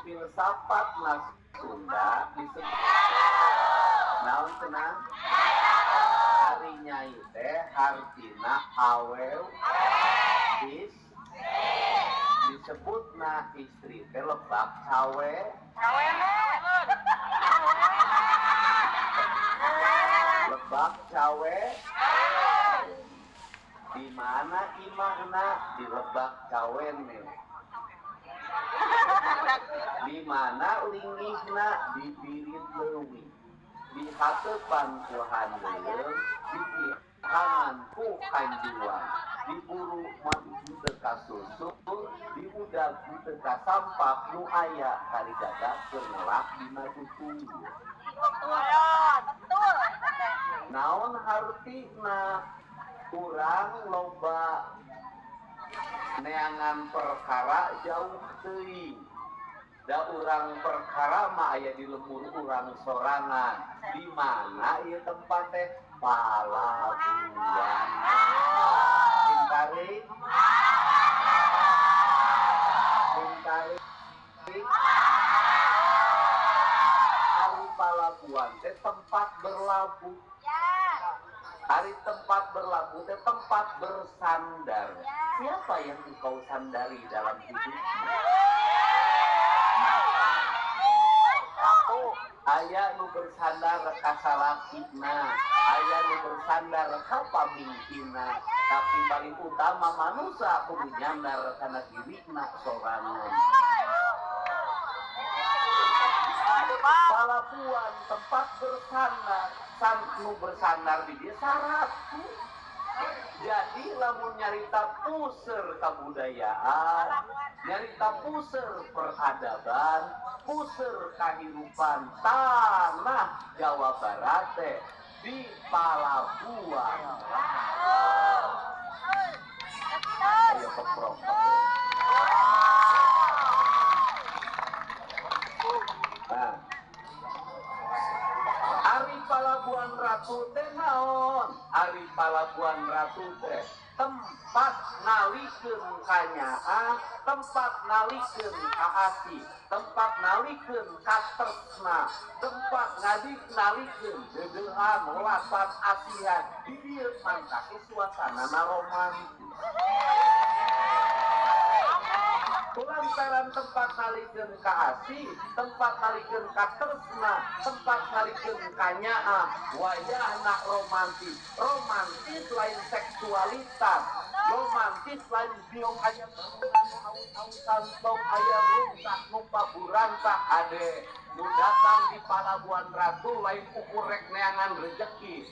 Filsafat Sunda disebut naon cenah? Ari nyai teh hartina awew is disebutna istri teh lebak cawe lebak cawe di mana imahna di lebak cawene di mana linggihna di birit leuwih di hatepan ku handeung di pihangan ku kanjuang diburu mah teu kasusul diudag teu kasampak nu aya kaligaga keur ngelak dina tutunggu. Betul. Naon hartina urang loba neangan perkara jauh teuing. Da urang perkara mah aya di lembur urang sorangan. Di mana ieu tempat teh? Palabuhan. Bintari. Bintari. Ari palabuhan teh tempat berlabuh. Ari tempat berlabuh teh tempat bersandar. Siapa yang engkau sandari dalam hidupmu? Aya nu bersandar ka salakina, aya nu bersandar ka pamingkina, tapi paling utama manusia kudu nyandar kana dirina sorangan. Palabuhan tempat bersandar, nu bersandar di dia syaratku. Jadi lamun nyarita puseur kabudayaan, nyarita puseur peradaban, puseur kahirupan tanah Jawa Barat teh di Palabuhan. Ayo keprok. Nah, Ari Palabuhan Ratu teh naon? Ari Palabuhan Ratu teh tempat nalikeun kanyaah, tempat nalikeun kaasi, tempat nalikeun katresna, tempat nalikeun deudeuhan, welasan, asihan. Di dieu mantake suasana romantis. Lantaran tempat nalikeun kaasi, tempat nalikeun katresna, tempat nalikeun kanyaah, wayahna romantis. Romantis lain seksualitas, romantis lain biong aya au-ausan tong aya runtah nu paburantah ade. Nu datang di Palabuhan Ratu lain ukur rek neangan rejeki,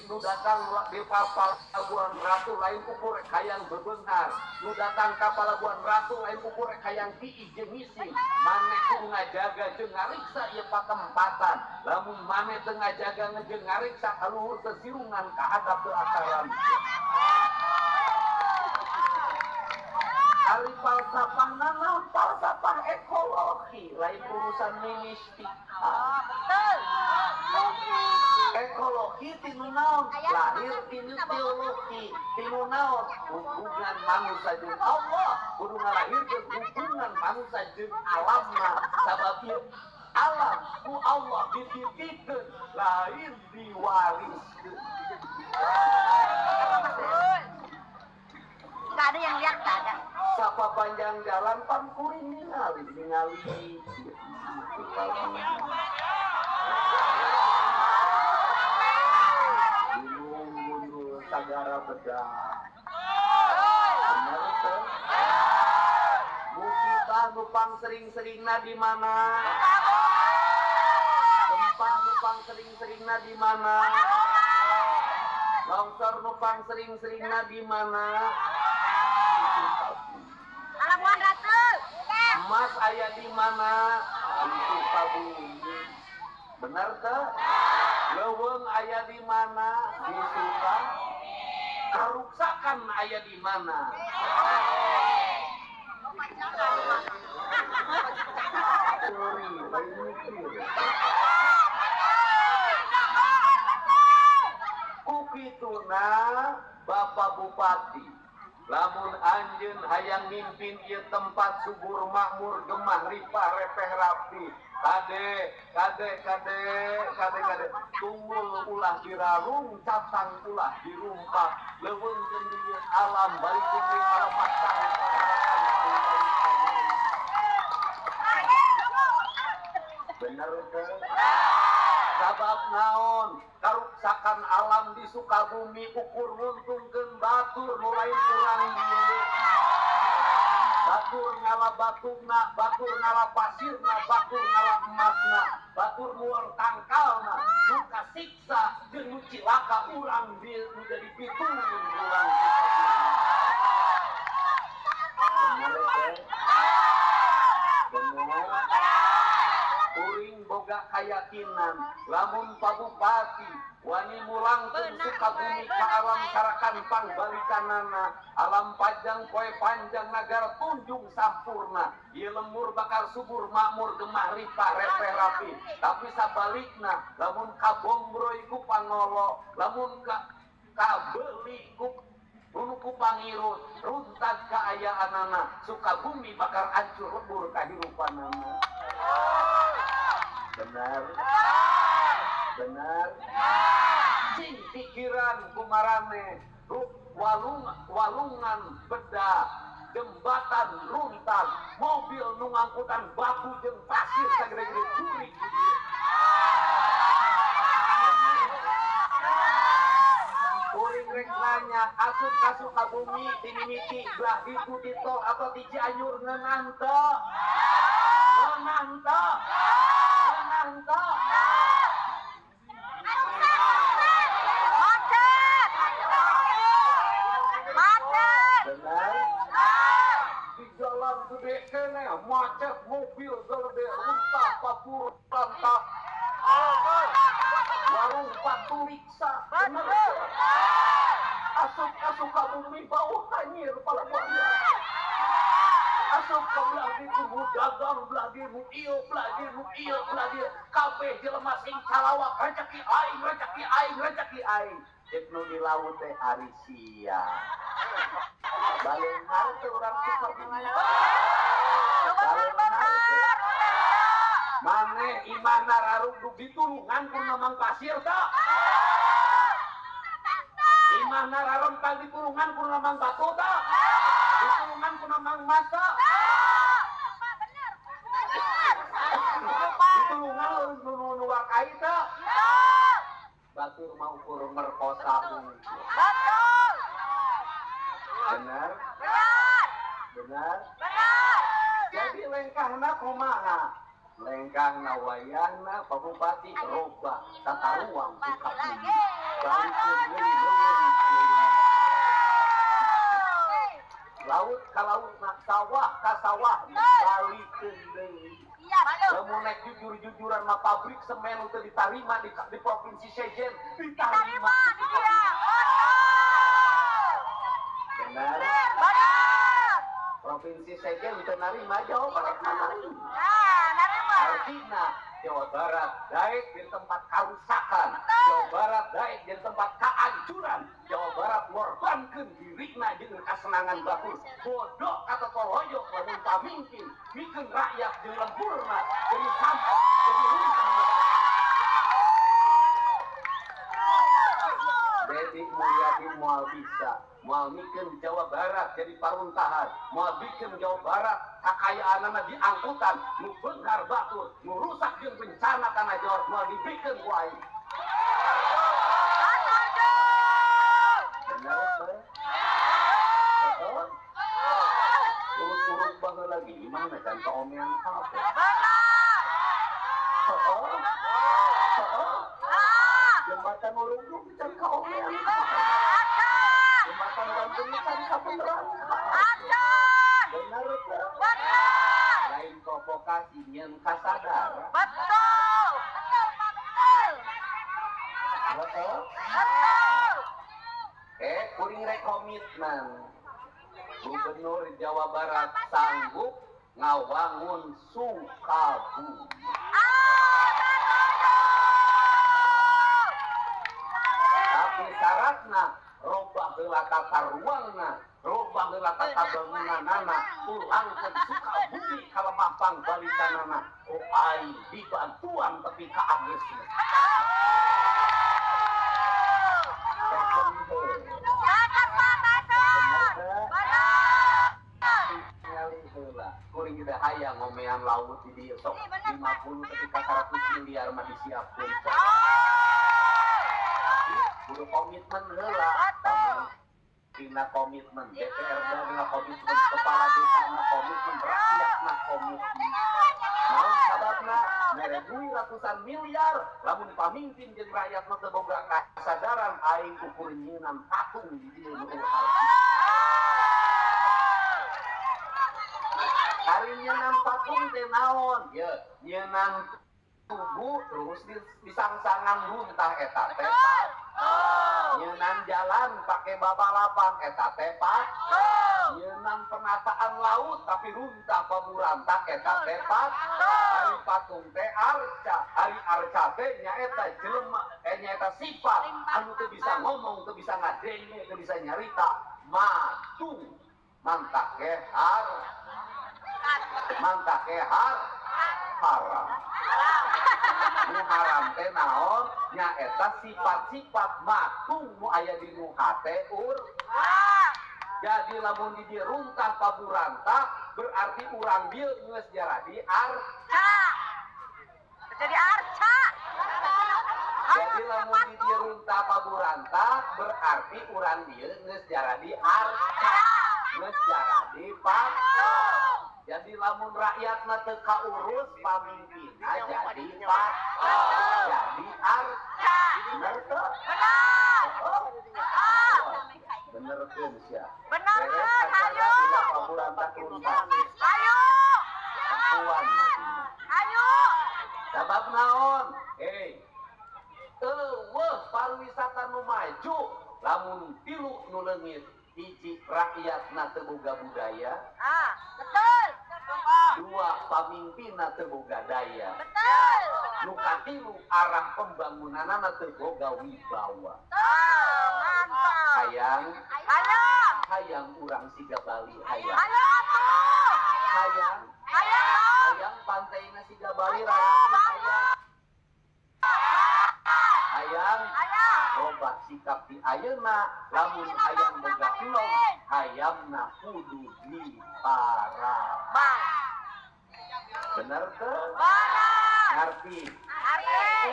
nu datang di Palabuhan Ratu lain ukur rek hayang bebenghar, nu datang ka Palabuhan Ratu lain ukur rek hayang kiih jeung ngising. Maneh kudu ngajaga jeung ngariksa ieu patempatan. Lamun maneh teu ngajaga jeung ngariksa kaluhur teu sirungan ka handap teu akaran. Ari falsafah naon? Falsafah ekologi, lain urusan mistika. Betul. Ekologi tinu naon? Lahir tinu teologi, tinu naon? Hubungan manusia jeung Allah, kudu ngalahirkeun hubungan manusia jeung alamna. Sabab ieu alam ku Allah dititipkeun, lain diwariskeun. Betul. Nggak ada yang lihat, nggak ada. Sapa panjang jalan pan kuring ningali ningali. Gunung gundul sagara bedah. Bener teu? Musibah nu pang sering-seringna di mana? Gempa nu pang sering-seringna di mana? Longsor nu pang sering-seringna di mana? Palabuhan Ratu. Emas aya di mana? Di Sukabumi. Bener teu? Leuweung aya di mana? Di Sukabumi. Karuksakan aya di mana? Sorry, lain mikir. Ku kituna Bapak Bupati, Lamun anjeun hayang mimpin ieu tempat subur makmur gemah ripah repeh rapi. Kade kade kade kade kade tunggul ulah dirarung, catang ulah dirumpak, leuweungkeun deui alam balikeun deui alam pasang. Bener teu? Sabab naon? Karuksakan alam di Sukabumi ukur nguntungkeun batur nu lain urang dieu. Batur ngala batuna, batur ngala pasirna, batur ngala emasna, batur muar tangkalna, nu kasiksa jeung nu cilaka urang dieu nu jadi pitulung urang Sukabumi. Bener teh? Bener. Kuring boga kayakinan lamun Pak Bupati wani mulangkeun Sukabumi ka alam sarakan pangbalikanana, alam panjang poe panjang nagara tunjung sampurna, ieu lemur bakal subur makmur gemah ripah repeh rapi. Tapi sabalikna lamun kabongroy ku pangolo, lamun kabeuli ku ku pangirut, runtag kaayaanana, Sukabumi bakal hancur lebur kahirupanana. Benar, benar. Sing pikiran kumarane, walungan beda, jembatan runtag, mobil nu ngangkutan batu jeung pasir sagede-gede curi. Kuring rek nanya, asup ka Sukabumi ti mimiti belah ditu di tol atau di Cianjur ngeunah teu? Ngeunah teu? Macet. Macet. Benar. Di jalan gede kene macet mobil gede runtah papur rantah. Warung paturiksa. Bener. Asup ka Sukabumi bau hanyir pala buaya. Asup ka belah ditu nu dagang, belah dieu nu ieu, belah dieu nu ieu, belah dieu kabeh jelema sing calawak rezeki aing, rezeki aing, rezeki aing. Cek nu di laut teh ari sia. Baleunghar teh urang Sukabumi. Baleunghar teh. Maneh imahna rarugdug ditulungan ku mamang pasir teh. Imahna rarempang ditulungan ku mamang batu teh. Ditulungan ku mamang mas teh. Ditulungan nu wakai teh. Batur mah ukur merkosa. Betul. Benar? Benar. Benar? Benar. Jadi lengkahna kumaha? Lengkahna wayahna Pak Bupati robah tata ruang Sukabumi. Balikeun deui leuweung. Laut ka lautna, sawah ka sawah, balikeun deui. Lamun nek jujur-jujuran mah pabrik semen teu ditarima di provinsi Sejen, ditarima di dia. Benar? Benar. Provinsi Sejen teu narima, Jawa Barat narima. Nah, Artinya Jawa Barat daek di tempat karusakan, Jawa Barat daek di tempat kehancuran, Jawa Barat ngorbankeun dirina jeung kasenangan batur. Bodoh kata toloyok lamun pamimpin mikeun rakyat jeung lemburna jadi sampah, jadi rusak. Dedi Mulyadi moal bisa, moal mikeun Jawa Barat jadi paruntahan, moal bikin Jawa Barat kakayaanana diangkutan, nu beunghar batur, nu rusak jeung bencana tanah Jawa moal dibikeun ku aing. Bener teh? Betul? Urut-urut baheula lagi gimana kan kaomean kabeh. Heeh. Heeh. Jembatan Urug can kaomean. Jembatan Bandung can kabeneran. Bener teh? Lain provokasi nyeun kasadar. Betul. Betul, Pak, betul. Betul? Betul. Kuring rek komitmen. Gubernur Jawa Barat sanggup ngawangun Sukabumi. Tapi syaratna robah heula tata ruangna, Robah heula tata bangunanana, ulangkeun Sukabumi ka lemah pangbalikanana. Oh aing dibantuan tepi ka ageusna. Kuring gede hayang ngomean laut di dieu sok 50 tepi ka 100 miliar mah disiapkeun. Tapi kudu komitmen heula. Dina komitmen, DPRD na komitmen, kepala desa na komitmen, rakyat na komitmen. Naon sababna mere duit ratusan miliar, lamun pamimpin jeung rakyat mah teu boga kasadaran aing ukur nyeunan patung di dieu nu harti. Ari nyeunan patung teh naon? Ye, nyeunan tubuh terus disangsangan runtah eta teh. Nyeunang jalan pakai babalapan eta teh pak. Nyeunang penataan laut tapi runtah pamurantak eta teh pak. Ari patung teh arca, ari arca teh nyaeta jelema, nyaeta sifat anu teu bisa ngomong, teu bisa ngadenge, teu bisa nyarita, matung mantak ge har. Mantak ge har haram. Nu haram teh naon? Nyaeta sifat-sifat matung nu aya di nu hate ur. Jadi lamun di dieu runtah paburantah berarti urang dieu geus jadi arca. Jadi arca. Jadi lamun di dieu runtah paburantah berarti urang dieu geus jadi arca. Geus jadi patung. Jadi lamun rakyatna teu kaurus pamimpinna jadi patung, jadi arca. Bener teu? Bener. Bener keun sia. Bener keun, hayu. Hayu. Kakuan hayu. Sabab naon? Hei. Eueuh pariwisata nu maju lamun tilu nu leungit. Hiji rakyatna teu boga budaya. Ah, betul. Dua pamimpinna teu boga daya. Betul. Nu katilu arah pembangunanana teu boga wibawa. Betul. Mantap. Hayang, hayang, hayang urang siga Bali hayang. Hayang atuh. Hayang, hayang, hayang pantaina siga Bali rakyat hayang. Hayang, robah sikap di ayeuna lamun hayang boga ilong hayangna kudu diparabang. Bener teu? Ngarti?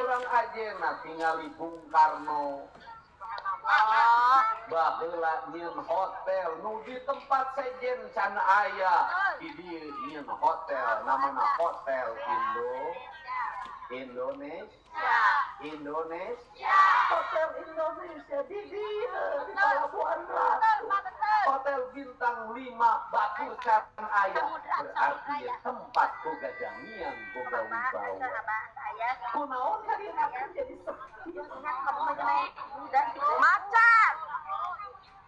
Urang ajeuna tingali Bung Karno baheula nyieun hotel nu di tempat sejen can aya di dieu nyieun hotel namana Hotel Indonesia. Indonesia. Hotel Indonesia di dieu di Palabuhan Ratu. Hotel bintang 5 batur can aya berarti tempat boga jamian boga wibawa. Kunaon kalian akan jadi sepi macan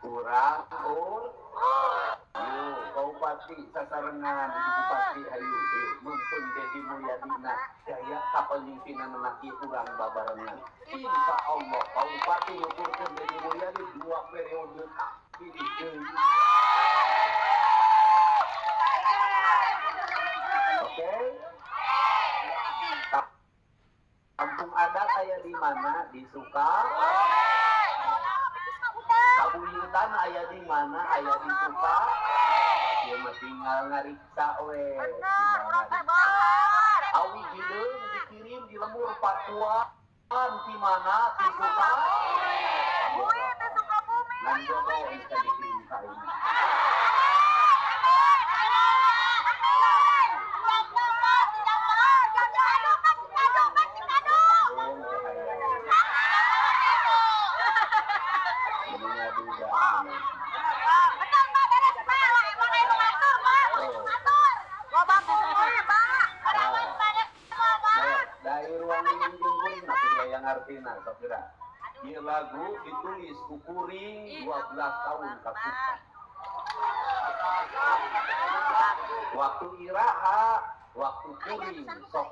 kurang ur. Yo Bupati sasarengan Bupati hayu mumpung Dedi Mulyadina gaya kapemimpinan laki urang babarengan. Insya Allah Bupati nuturkeun Dedi Mulyadi 2 periode ini deui. Oke. Kampung adat aya di mana? Di Suka. Kabuyutan aya di mana? Aya di Suka. Ieu mah tinggal ngariksa we. Awi hideung dikirim di lemur Papua. Di mana? Di Suka. Ngan jodoh bisa dikirim ka ini. Artina sok geura. Ieu lagu ditulis ku kuring 12 tahun kapungkur. Waktu iraha, waktu kuring sok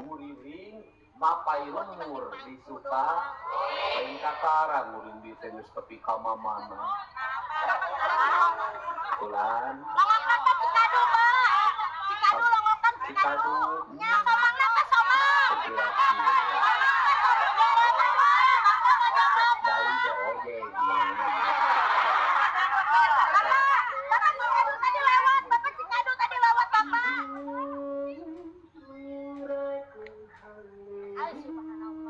nguriling mapai lemur di Suka lain kakara nguring di teh geus tepi ka mamana. Ulan. Longokan ka Cikadu, Pak. Cikadu longokan Cikadu. Nya somangna ka somang. Bapak Cikadu tadi lewat, Bapak Cikadu tadi lewat, Bapak. Ay, subhanallah.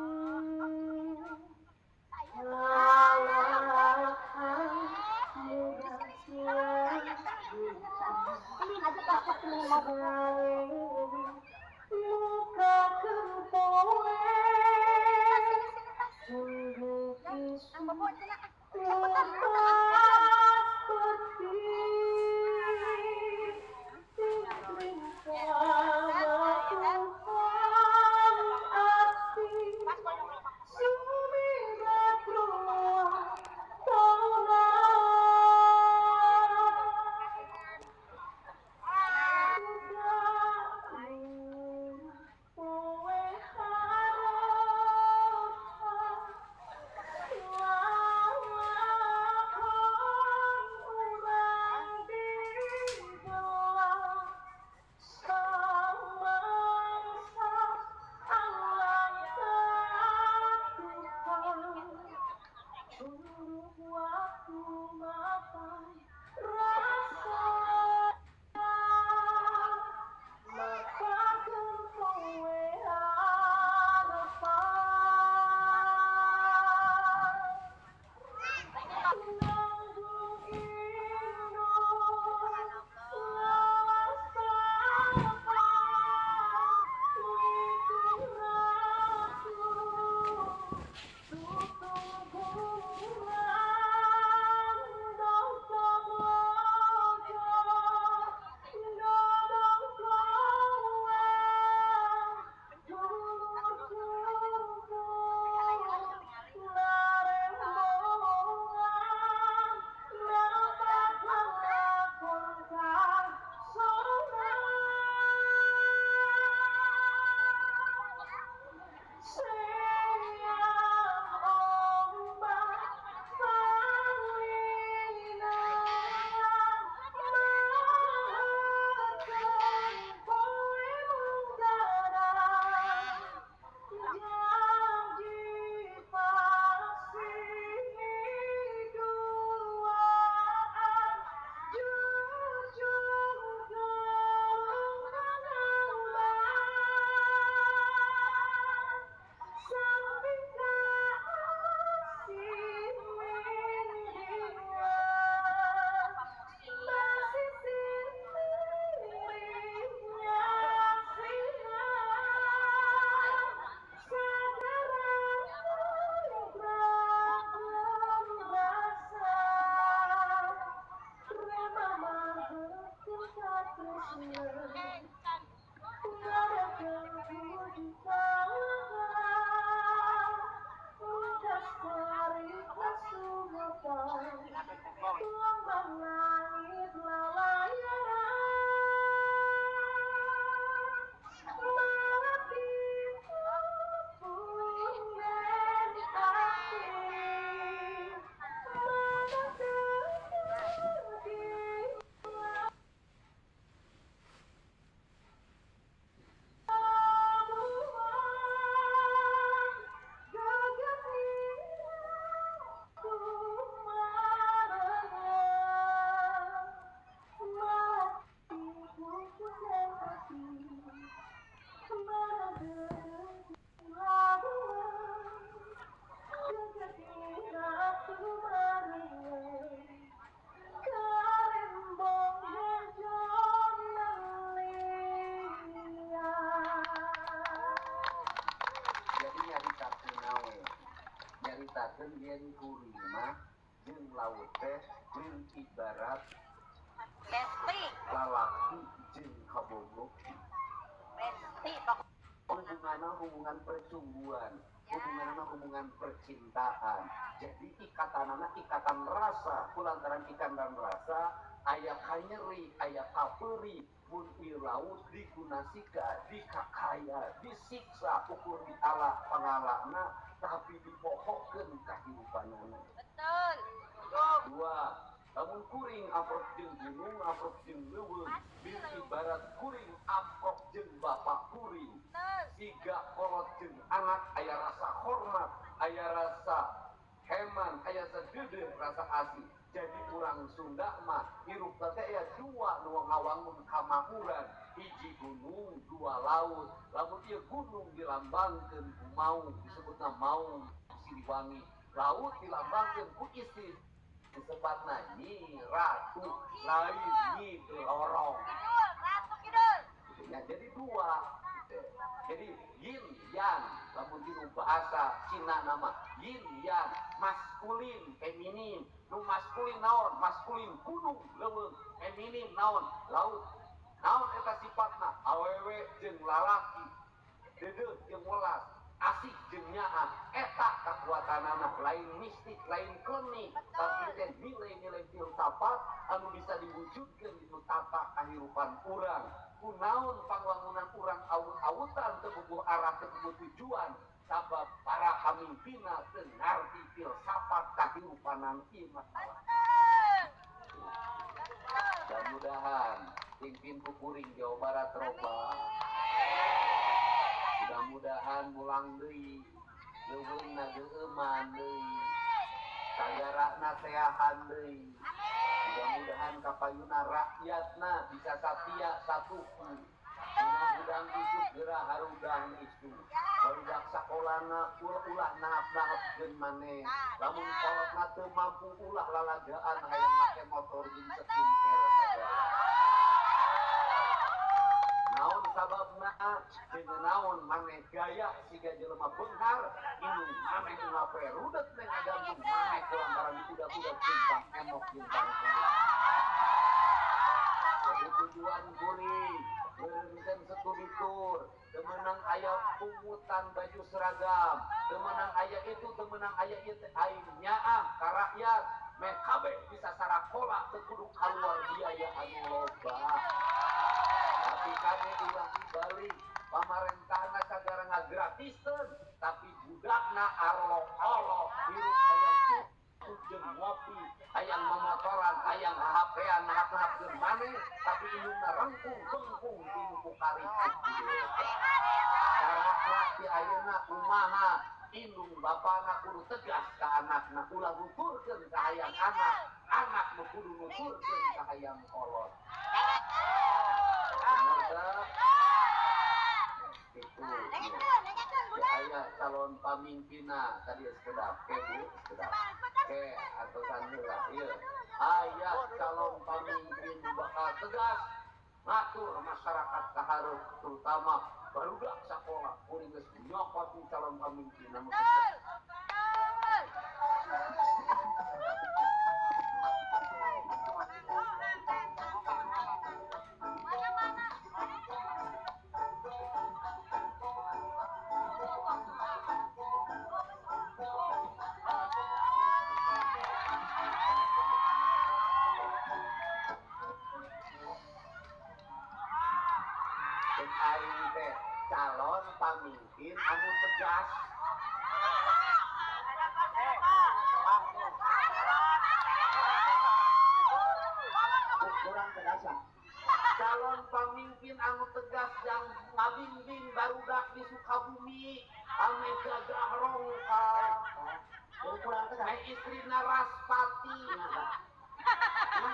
Nyaritakeun yen kuring mah jeung laut teh jeung ibarat besti lalaki jeung kabogoh besti hubunganna hubungan percumbuan, hubunganna hubungan percintaan. Jadi ikatanana ikatan rasa, kulantaran ikatan rasa aya kanyeri, aya kapeuri mun ieu laut dikunasika, dikakaya, disiksa ukur di ala pangalana tapi dipohokeun kahirupanana. Betul. Dua, lamun Lamun kuring amprok jeung gunung, amprok jeung leuweung, bir ibarat kuring amprok jeung bapak kuring. Siga kolot jeung anak aya rasa hormat, aya rasa heman, aya sedeudeuh rasa asih. Jadi urang Sunda mah hirup teh aya dua nu ngawangun kamakmuran, hiji gunung, dua laut. Lamun ieu gunung dilambangkeun ku maung, disebutna Maung Siliwangi. Laut dilambangkeun ku istri disebutna Nyi Ratu, lain Nyi Blorong. Ratu Kidul. Ya, jadi dua. Jadi yin yang, lamun dinu bahasa Cina nama yin yang, maskulin, feminin. Nu maskulin naon? Maskulin gunung leuweung, feminin naon? Laut. Naon eta sifatna? Awewe jeung lalaki, deudeuh jeung welas, asik jeung nyaah. Eta kakuatanana lain mistik, lain klenik, tapi teh nilai-nilai filsafat anu bisa diwujudkeun dinu tata kahirupan urang. Kunaon pangwangunan urang awut-awutan teu bogoh arah, teu bogoh tujuan, sabab para pamimpinna teu ngarti filsafat kahirupanan ieu masalah. Mudah-mudahan pimpin ku kuring Jawa Barat robah. Mudah-mudahan mulang deui, leuweungna geueuman deui, sagarana seahan deui. Mudah-mudahan kapayuna rakyatna bisa satia satuku. Mudah-mudahan isuk geura harudang isuk. Barudak sakolana ulah nahap-nahapkeun maneh. Lamun kolotna teu mampu ulah lalagaan hayang make motor jeung skincare sagala. Naon sababna jeung naon maneh gaya siga jelema beunghar, indung maneh ngape rudet neng ngagantung maneh kulantaran kuda-kuda timpang emok jeung bangkul. Jadi tujuan kuring meureunkeun studi tour, teu meunang aya pungutan baju seragam, teu meunang aya itu, teu meunang aya ieu teh, aing nyaah ka rakyat meh kabeh bisa sarakola teu kudu kaluar biaya anu loba. Tapi kade ulah dibalik, pamarentahna sagara ngagratiskeun, tapi budakna arolok-olok hirup hayang cukup jeung ngopi, hayang momotoran, hayang hahapean, nahap-nahapkeun maneh, tapi indungna rengkung bengkung tinu ku kariput di desa. Carana ti ayeuna kumaha? Indung bapana kudu tegas ka anakna, ulah nuturkeun ka hayang anak, anak nu kudu nuturkeun ka hayang kolot. Bener teu? Itu. Aya calon pamimpinna tadi sekedap ke Bu, sekedap. Ke atosan heula ieu. Aya calon pamimpin bakal tegas ngatur masyarakat ka hareup, terutama barudak sakola kuring geus nyokot ni calon pamimpin anu tegas. Aing teh calon pamimpin anu tegas. Kurang tegasan. Calon pamimpin anu tegas yang ngabimbing barudak di Sukabumi ame gagah rongka. Kurang tegas. Ai istrina Raspati.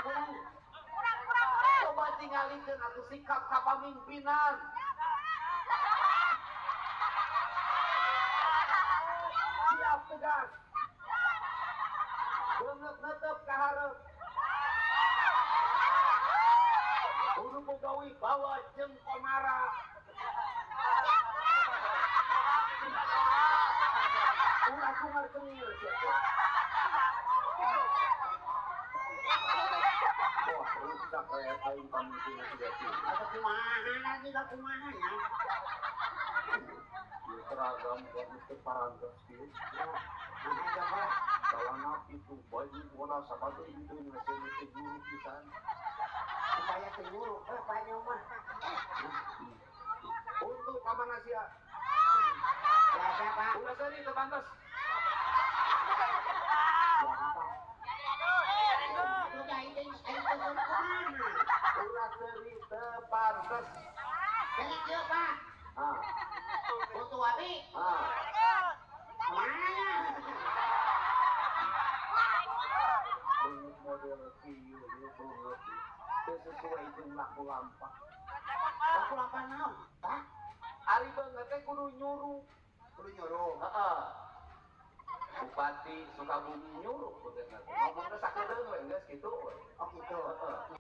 Kurang. Coba tingalikeun atuh sikap kapamimpinan. Siap tegas. Beungeut netep ka hareup. Kudu boga wibawa jeung komara. Ulah kumar kemir sia. Wah, rusak kayak aing pamimpin sudah sih. Atau kumaha lagi lah kumaha ya. Ya seragam kok mesti parantos kieu. Celana itu baju bola sepatu itu masih mesti guru pisan. Supaya teu nyuruh, banyak mah. Untuk ka mana sia? Biasa, Pak. Ulah seuri teu pantes. Udah, ini Jadi kieu Pak. Ah. Butuh abi. Ah. Mana nya? Beungeut model kieu ieu beungeut. Teu sesuai jeung laku lampah. Laku lampah naon, Pak? Ari beungeut teh kudu nyuruh. Kudu nyuruh. Heeh. Bupati Sukabumi nyuruh beungeutna teh. Ngomongna sakedeung we geus kitu we. Oh gitu. Heeh.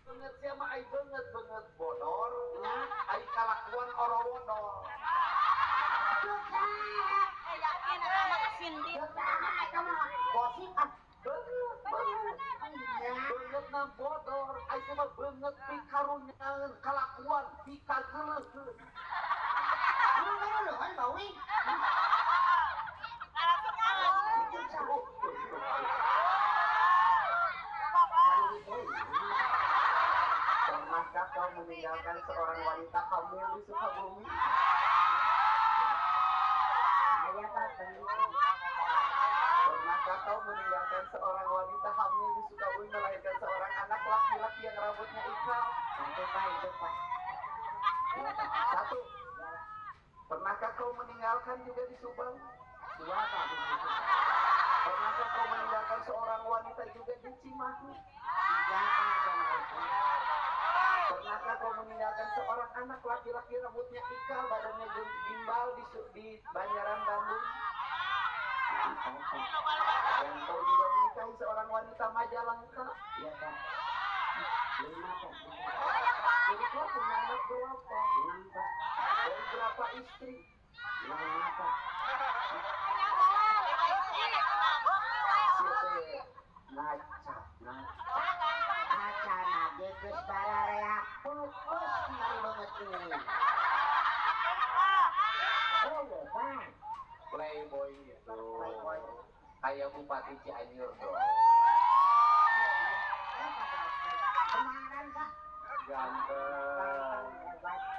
Beungeut sia mah ai beungeut beungeut bodor, ai kalakuan orowodor. Yakin eta mah kasindir. Eta mah gosip ah. Beungeut beungeut. Beungeutna bodor, ai sia mah beungeut pikarunyaeun kalakuan pikageuleuheun. Geuleuheun bauing. Pernahkah kau meninggalkan seorang wanita hamil di Sukabumi? Pernahkah kau meninggalkan seorang wanita hamil di Sukabumi melahirkan seorang anak laki-laki yang rambutnya ikal? Satu Pak, itu Pak. Satu. Pernahkah kau meninggalkan juga di Subang? Dua Pak. Pernahkah kau meninggalkan seorang wanita juga di Cimahi? Tiga Pak. Pernahkah kau meninggalkan seorang anak laki-laki rambutnya ikal, badannya gimbal di Banjaran Bandung? Dan kau juga menikahi seorang wanita Majalengka? Iya Pak. Lima Pak. Jadi kau punya anak berapa? Enam Pak. Dari berapa istri? Lima Pak. Siapa? Ngaca, ngaca. Ngacana ge geus bararea pupus ningali beungeut ini. Oh, Pak. Playboy itu. Playboy. Kayak Bupati Cianjur dong. Kemarin Pak. Ganteng.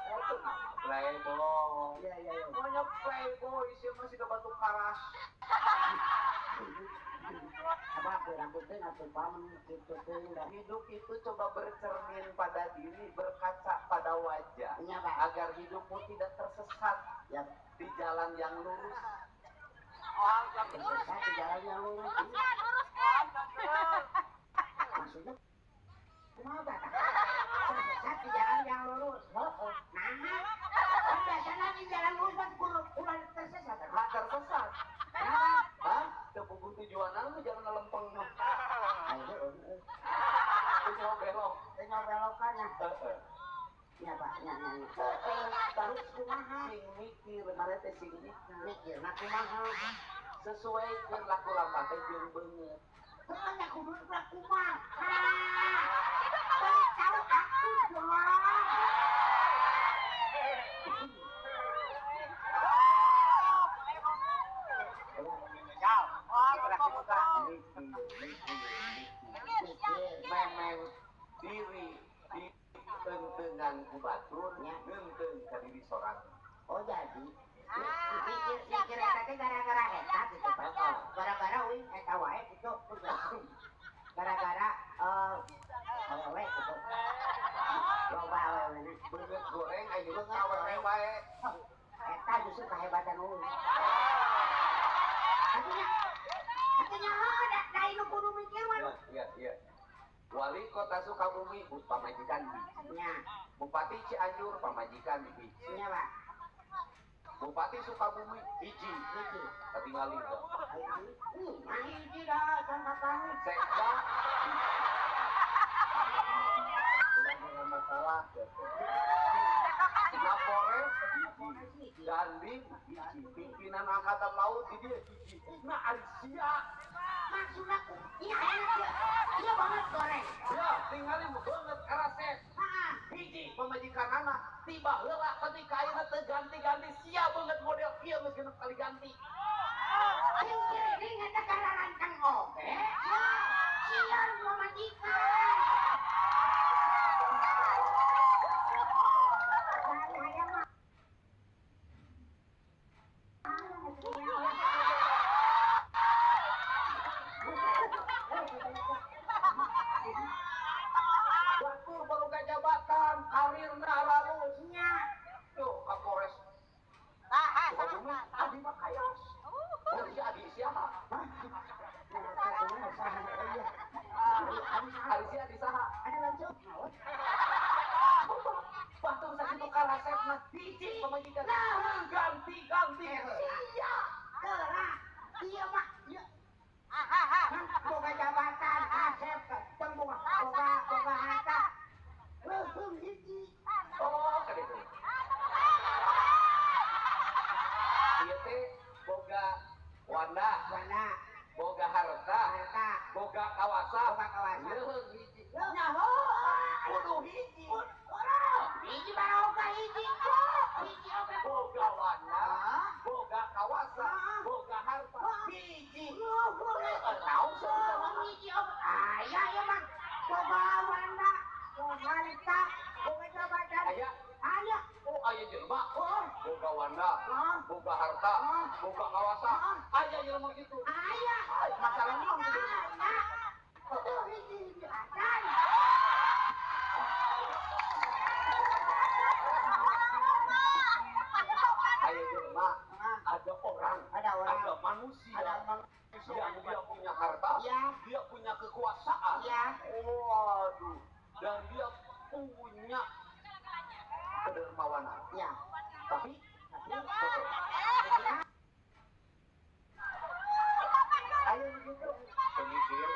Itu nama playboy. Iya, iya, iya. Pokoknya playboy sih masih ke batu karas. Apa rambutnya atuh paman kitu teh. Hidup itu coba bercermin pada diri, berkaca pada wajah. Iya, Pak. Agar hidupmu tidak tersesat Ya, di jalan yang lurus. tersesat di jalan yang lurus. Luruskan, luruskan. Maksudnya kumaha Pak? Tersesat di jalan yang lurus. Heeh. Nah, kan biasanya di jalan lurus kan kudu tersesat. Nggak tersesat. Kenapa? Hah? Teu puguh tujuanna mah jalan lempeng mah. Ayo, Teu belok. tinggal belokannya. Heeh. Ya Pak, ya, ya, ya. Terus Kumaha? sing mikir, mana teh sing mikir. Mikirna kumaha? Sesuai jeung laku lampah teh jeung beungeut. Heuh, nya kudu kumaha? Tahu aku dong. Mikir, mikir, mikir. Memang diri di tentengan ku batur, ngeunteung ka diri sorangan. Oh jadi mikir mikir eta teh gara-gara eta gitu Pak. Gara-gara uing eta wae gitu. Gara-gara awewe gitu. Loba awewe. Beungeut goreng ayeuna mah awewe wae. Eta justru kehebatan uing. Artinya artinya heuh da nu kudu mikir mah. Iya, iya. Wali Kota Sukabumi pamajikan hiji. Nya, Bupati Cianjur pamajikan hiji. nya Pak. Bupati Sukabumi hiji. Hiji. Katingali teh. Nah hiji dah can kakang. Sekda ulah dengan masalah. Kapolres hiji, Dandim hiji, pimpinan Angkatan Laut hiji, hiji. Nah, ari sia. Maksudna ku, iya enak dia banget goreng. Ya, tingali beungeut karasep. Heeh. Hiji pamajikan anak tiba heula ketika ayeuna teu ganti-ganti sia beungeut model ieu geus genep kali ganti. Sing cirining eta kararantang oge. Ya, sieun pamajikan. Bahaya mah. Batur baru jabatan, karirna Ari sia di saha? Ada langsung. Batur sakitu karasepna hiji pamajikan. Ganti ganti. Sia. Geura. Ieu mah ieu. Boga jabatan asep teu boga boga harta. Leuheung hiji. Oh, kaditu. Ieu teh boga wanda, boga harta, boga kawasa, leuheung hiji. Nyaho. Kudu hiji. Hiji baroga hiji. Hiji oge. Boga wanda, boga kawasa, boga harta, hiji. Naon sia hiji oge. Aya ieu mah boga wanda, boga harta, boga jabatan. Aya. Aya. Oh, aya jelema. Boga wanda, boga harta, boga kawasa. Aya jelema kitu. Aya. Masalah naon kitu? Aya. Kudu hiji hiji acan. Aya jelema, ada orang, ada manusia, yang dia punya harta, dia punya kekuasaan, waduh, dan dia punya kedermawanan. Tapi, ayo begitu, pemikir,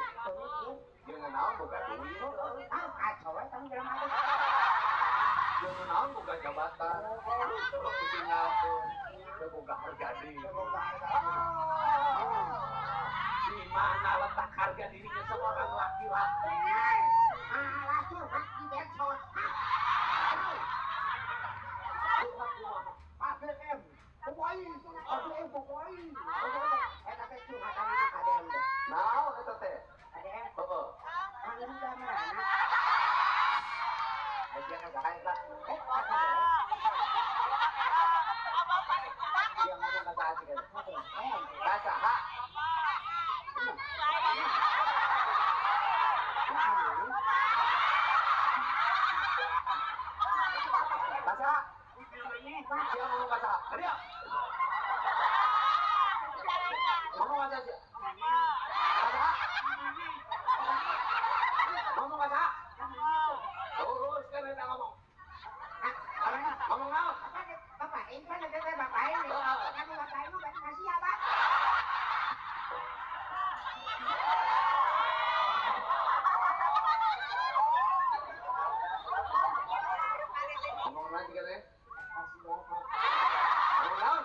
jangan naon boga duit, kacau we tong jelema teh. Jangan naon boga jabatan, ditinggalkeun, teu boga harga diri. Di mana letak harga dirinya seorang laki-laki? Alah curhat di medsos. Curhat di mana? ABM, pokoknya, ABM pokoknya. Eta teh curhatanana ka ADM teh. Naon eta teh? ADM. Heeh. Mangga marana. Aja ka saha eta? Eh, ADM. Dia ngomong ka saha sih kan? ADM. Ka saha? Ka saha? Dia ngomong ka saha? Dia. Ngomong ka saha sia? Ka saha? Ngomong ka saha? Teruskan eta ngomong. Ngomong naon? Bapak ini kan ada teh bapak ini. Kamu bapak ini berarti kasih ya, Pak. Ngomong lagi kan ya? Kasih ya, Pak. Ngomong naon?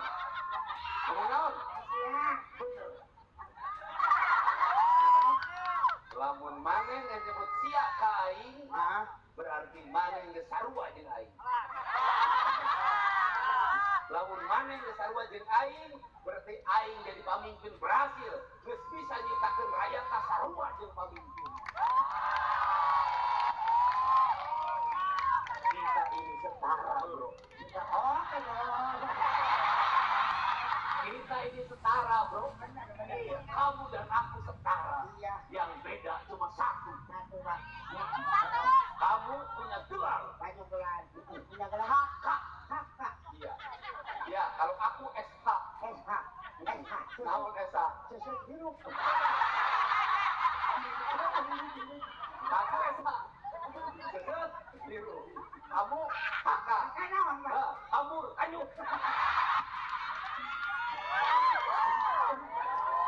Ngomong naon? Kasih ya. Bener. Lamun maneh nyebut sia ka aing, berarti maneh geus sarua jeung aing. Lamun maneh geus sarua jeung aing, berarti aing jadi pamimpin berhasil, geus bisa nyiptakeun rakyat sarua jeung pamimpin. Kita ini setara, bro. Oke, bro. Kita ini setara, bro. Benar. Kamu dan aku setara. Iya. Yang beda cuma satu. Satu, Pak. Kamu punya gelar. Banyak gelar. Punya gelar. HK. HK. Iya. Ya, kalau aku SH. SH. SH. Naon SH? Susu hirup. Aku SH. Susu hirup. Kamu HK. HK naon, Pak? Amur, anyut.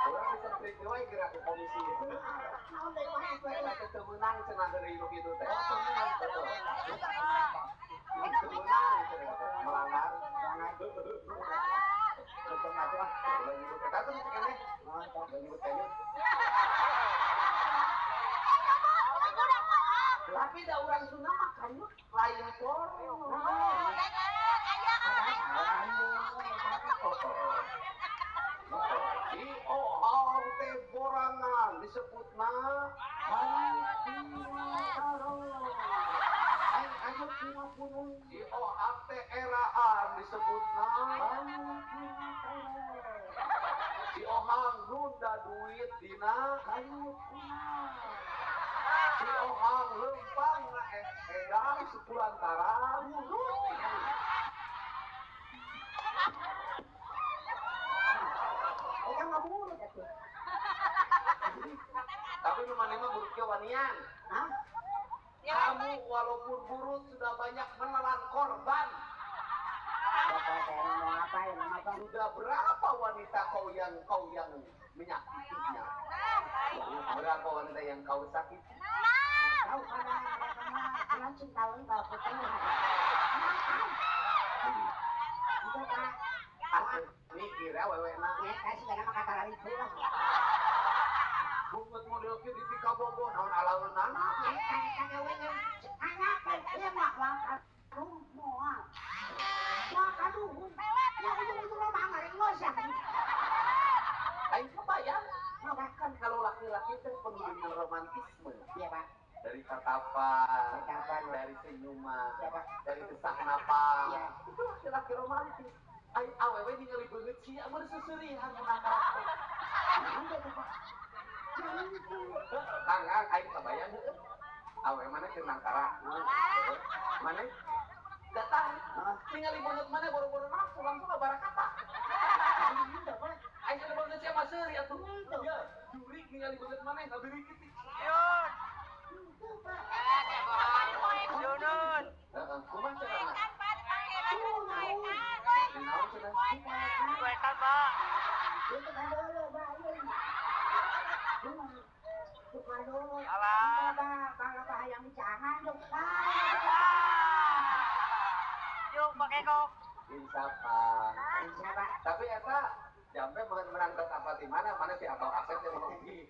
Orang bisa trik wae gerak ke komisi. Naon deui mah Eta teh teu meunang cenah heureuy nu kitu teh. Teu meunang cenah teh melanggar. Untung atuh ah, ulah nyebut eta tuh cenah. Ulah nyebut kanyut. Tapi da urang Sunda mah kanyut lain porno. Di ohong teh borangan disebutna di ohang teh eraan disebutna di ohang nunda duit dina si ohang lempang na edan sepulantaran Eta ngaburuk atuh. Tapi nu maneh mah buruk ge wani Kawanian. Hah? Kamu walaupun buruk sudah banyak menelan korban. Sudah berapa wanita kau yang menyakitinya? Berapa wanita yang kau sakiti? Tahu karena cinta kalau putih. Itu Pak. Mikir ya wewe na. Ya kasih karena mah kata lari lah. Bungut model kieu di Pikabogo naon alaunana. Eta wewe anak ieu mah kaduh moal. Moal kaduh. Ya ujung-ujung mah ngaringos ya. Aing kebayang. Bahkan kalau laki-laki itu penuh dengan romantisme. Iya, Pak. Dari tatapan, dari senyuman, ya, Pak. Dari desak napas. Ya. Itu laki-laki romantis. Aing awewe ningali beungeut sia mun susurihan mun karakter. Kang, aing kabayang heueuh. Awewe mana keur nangkara? Mana? Datang. Ningali beungeut mana boro-boro nafsu langsung barakata. Aing keur beungeut sia mah seuri atuh. Ya, jurik ningali beungeut mana ngabeurikeut. Yun. Yunun. Heeh, kumaha carana? Poekan, Pak. Yuk, pakai kok. Insapa. Tapi eta jampe menang apa di mana? Mana si Abang Asep yang mau pergi.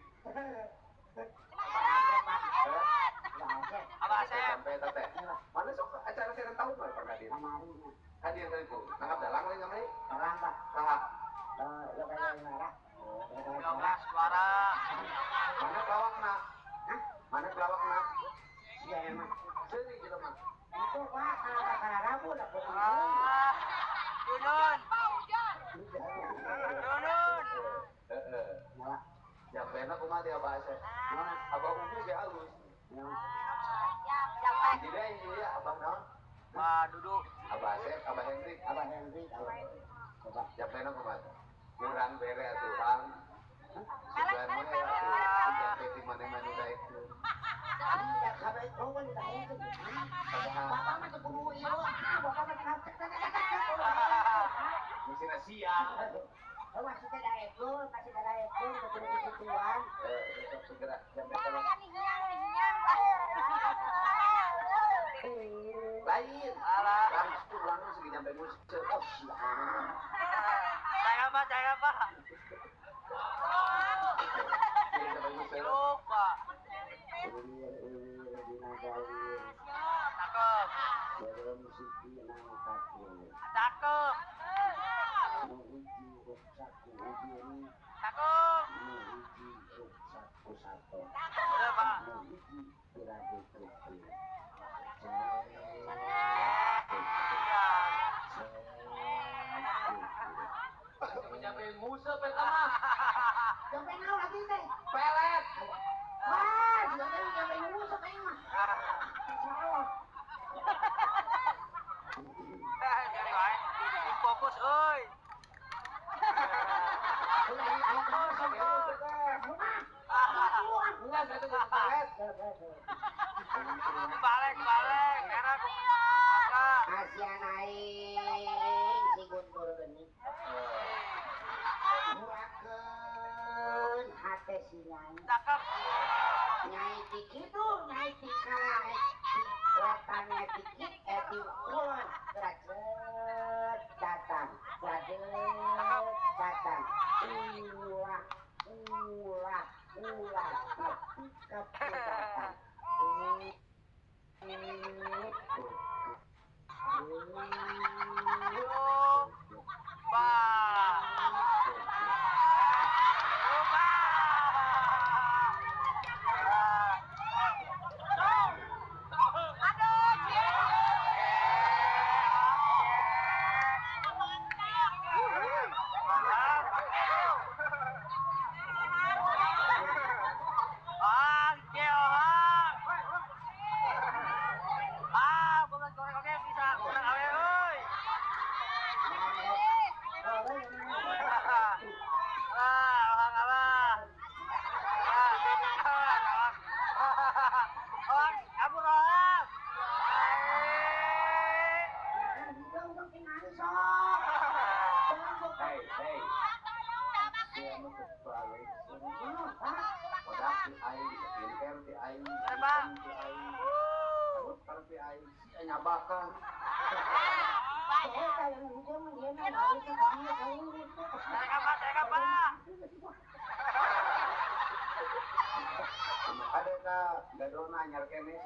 Abang Asep. Jampe eta teh. Mana sok acara siaran tahun we pernah hadir? Hadir tadi bu. Nangkap dalang lain namanya? Dalang, Pak. Saha? Yoga suara. Mana pelawakna? Hah? Mana pelawakna? Iya emang. Seuri jelema. Itu Pak, kalau Rabu lah. Yunun. Yunun. Heeh. Jampena kumaha dia Abah Asep? Abah Umi ge halus. Jadi ini ya Abah naon? Abah Dudu. Abah Asep, Abah Hendrik, Abah Hendrik. Coba. Jampena kumaha? Kurang bere atuh, Bang. Sugan mah ya atuh. Jampe ti mane-mane daekeun. Iya, kabeh kawan daekeun. Bapak mah teu kudu ieu. Bapak mah Mesti siang. Oh, masih daekeun, masih daekeun kudu kituan. Segera jampe tolong. Lain. Langsung langsung segi jampe musik. Oh, siang. Saya apa? Lupa. Cakep. Cakep. Cakep. Udah, Pak. Nyampe ngusep eta mah. Nyampe naon lagi teh? Pelet. Wah, nyampe ngusep aing mah. Salah. Fokus euy. Enggak, saya tuh pelet. Balik, balik. Enak. Kasihan aing si Guntur geuning. Murakeun hate si Nyai. Cakep. Nyai ti kidul, Nyai ti kaler, ti wetan, Nyai ti ti kulon. Grajet datang, grajet datang. Ulah, ulah, ulah, nepi ka datang. Ah, nyabakan. Ada ka gadona anyar keneh.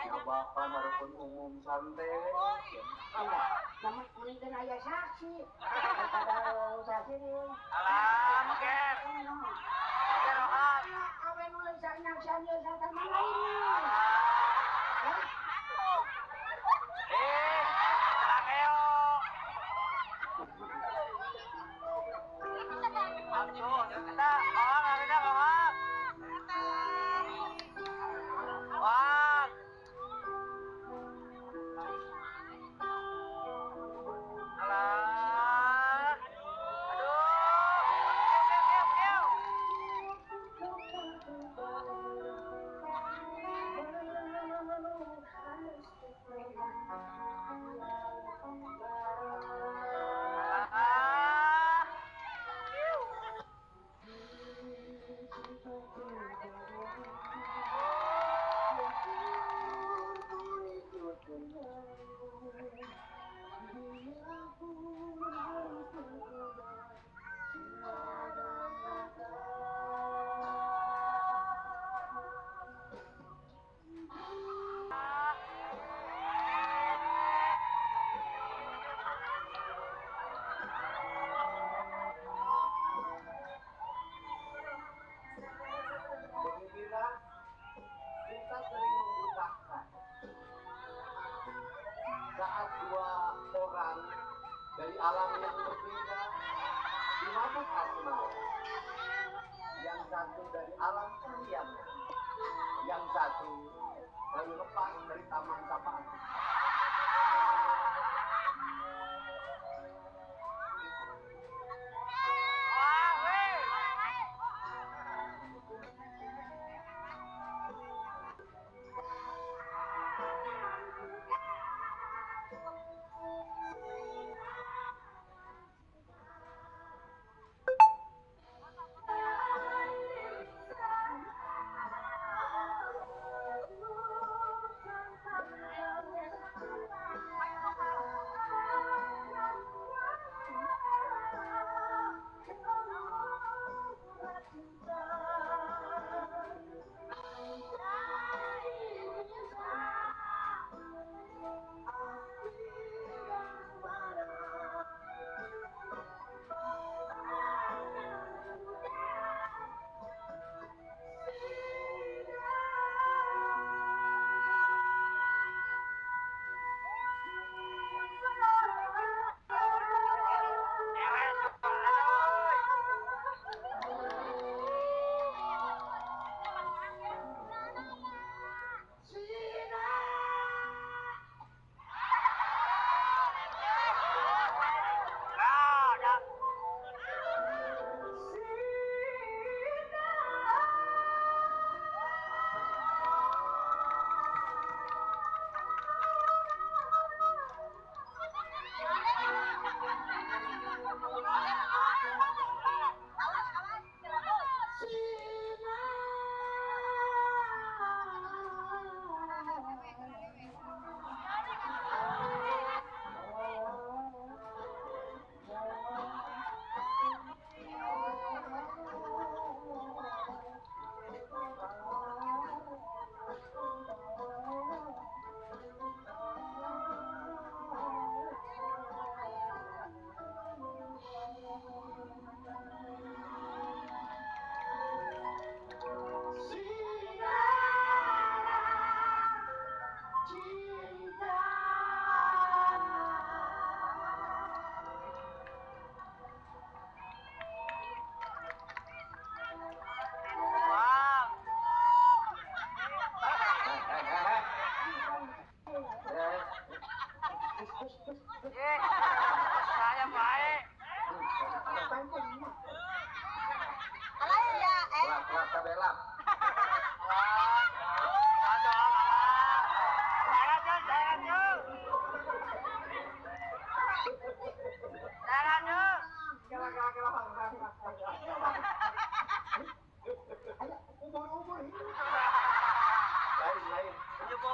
Nyabakan walaupun umum santai. Namun mending aya saksi. Daripada saksi ni. Alah, meger. Meger rohak. Awe nu lain saksi ieu sarta lain. Langeo. Aduh, kita rohak, arina rohak. Wah. Alah. Aduh. Kieu, kieu, kieu. Alah. Beginilah cinta sering membutakan. Saat dua orang dari alam yang berbeda dimabuk asmara. Yang satu dari alam kahyangan, yang satu baru lepas dari taman sapaan. Wah, weh. Thank you.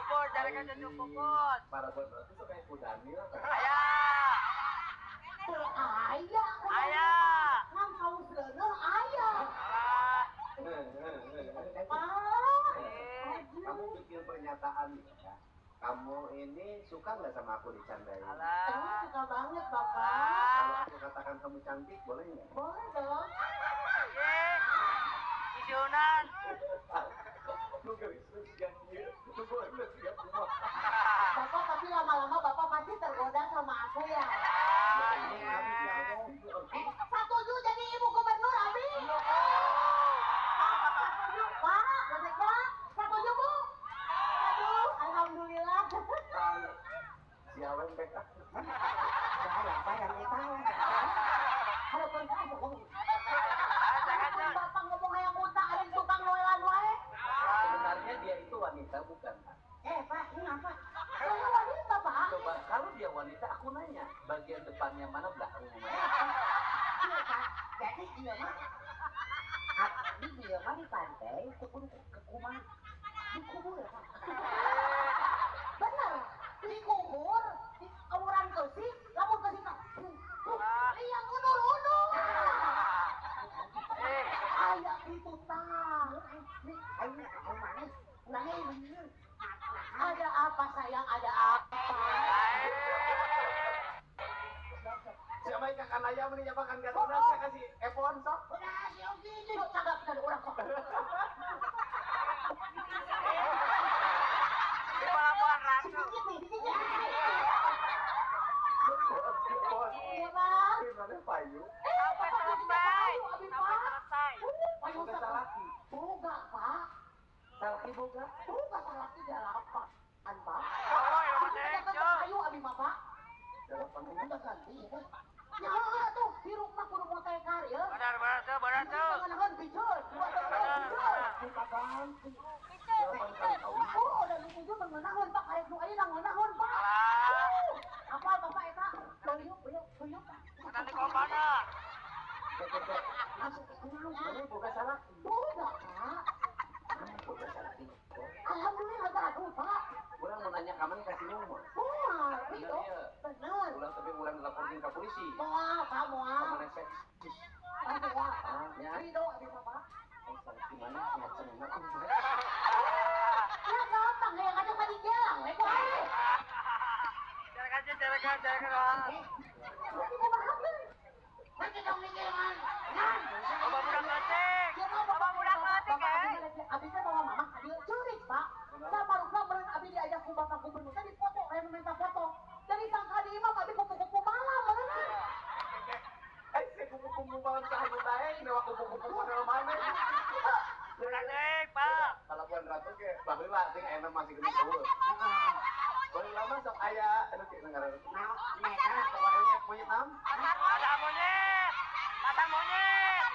Puput, carikan cucu Puput. Para berarti tuh kayak Daniel. Ayah. Ayah. Ayah. Ngan kaus leuneuh ayah. Kamu bikin pernyataan ya. Kamu ini suka nggak sama aku dicandain? Kamu suka banget, Bapak. Kalau aku katakan kamu cantik, boleh nggak? Boleh dong. Isunan. Bapak tapi lama-lama Bapak pasti tergoda sama aku ya. Setuju jadi ibu gubernur, Abi? Setuju, Pak. Setuju, Bu? Aduh, alhamdulillah. Siapa yang PK? Saya apa yang itu? Harapan saya ngomong. Bapak ngomong hayang utang, ada tukang noelan wae. Sebenarnya dia itu wanita bukan, Pak? Pak, ini apa? Saya wanita, Pak. Coba kalau dia wanita, aku nanya, bagian depannya mana, belakangnya mana? Iya, Pak. Jadi dia mah, dia mah di pantai, kudu kumaha, dikubur, Pak. Bener, dikubur, di awuran keusi, lamun keusi mah, yang unur-unur. Aya itu tah. Ada apa sayang, ada apa? Siapa yang kakan ayam nih, siapa kan gak saya kasih Epon sok. Udah, si Ogi ini cagap dari orang sok. Di Pelabuhan Ratu. Iya, Bang. Gimana payu? Sampai selesai. Sampai selesai. Payu salaki. Boga, Pak. Salaki boga? Boga salaki 8, Pak. Oh, ya, payu abi mah, Pak. 8 udah ganti ya. Ya heeh tuh, hirup mah kudu motekar ya. Benar, benar tuh, benar tuh. Ngenahan pijeun, Kita ganti. Oh, udah lucu mengenahan Pak, karek nu ayeuna ngenahan, Pak. Apa Bapak eta? Tuyuk, tuyuk, tuyuk. Nanti komana. Ini boga salaki. Boga, Pak. Boga salaki. Alhamdulillah gaduh, Pak. Urang mau nanya kamu kasih ngomong. Moal, itu bener. Urang tapi urang dilaporin ke polisi. Moal, Pak, moal. Kamu seksis. Moal. Ya. Ridho abi Bapak. Gimana ngacengna kumaha? Ya gampang, hayang aja mah dijelang we ku aing. Carakan, carakan, carakan. Nanti dong dijelang. Nan. Bapak budak leutik. Bapak budak leutik, eh. Abi teh bawa mama ka dieu ceurik, Pak. Sabarukna meureun abi diajak ku bapak gubernur teh dipoto, aya nu minta foto. Jadi sangka di imah abi kupu-kupu malam meureun. Eh, si kupu-kupu malam saha nu daek, dewa kupu-kupu model mana? Budak leutik, Pak. Pelabuhan Ratu ge baheula sing ayeuna masih geuning eueuh. Baheula mah sok aya anu kieu ngaranna. Naon eta? Monyet, monyet naon? Pasar monyet. Pasar monyet.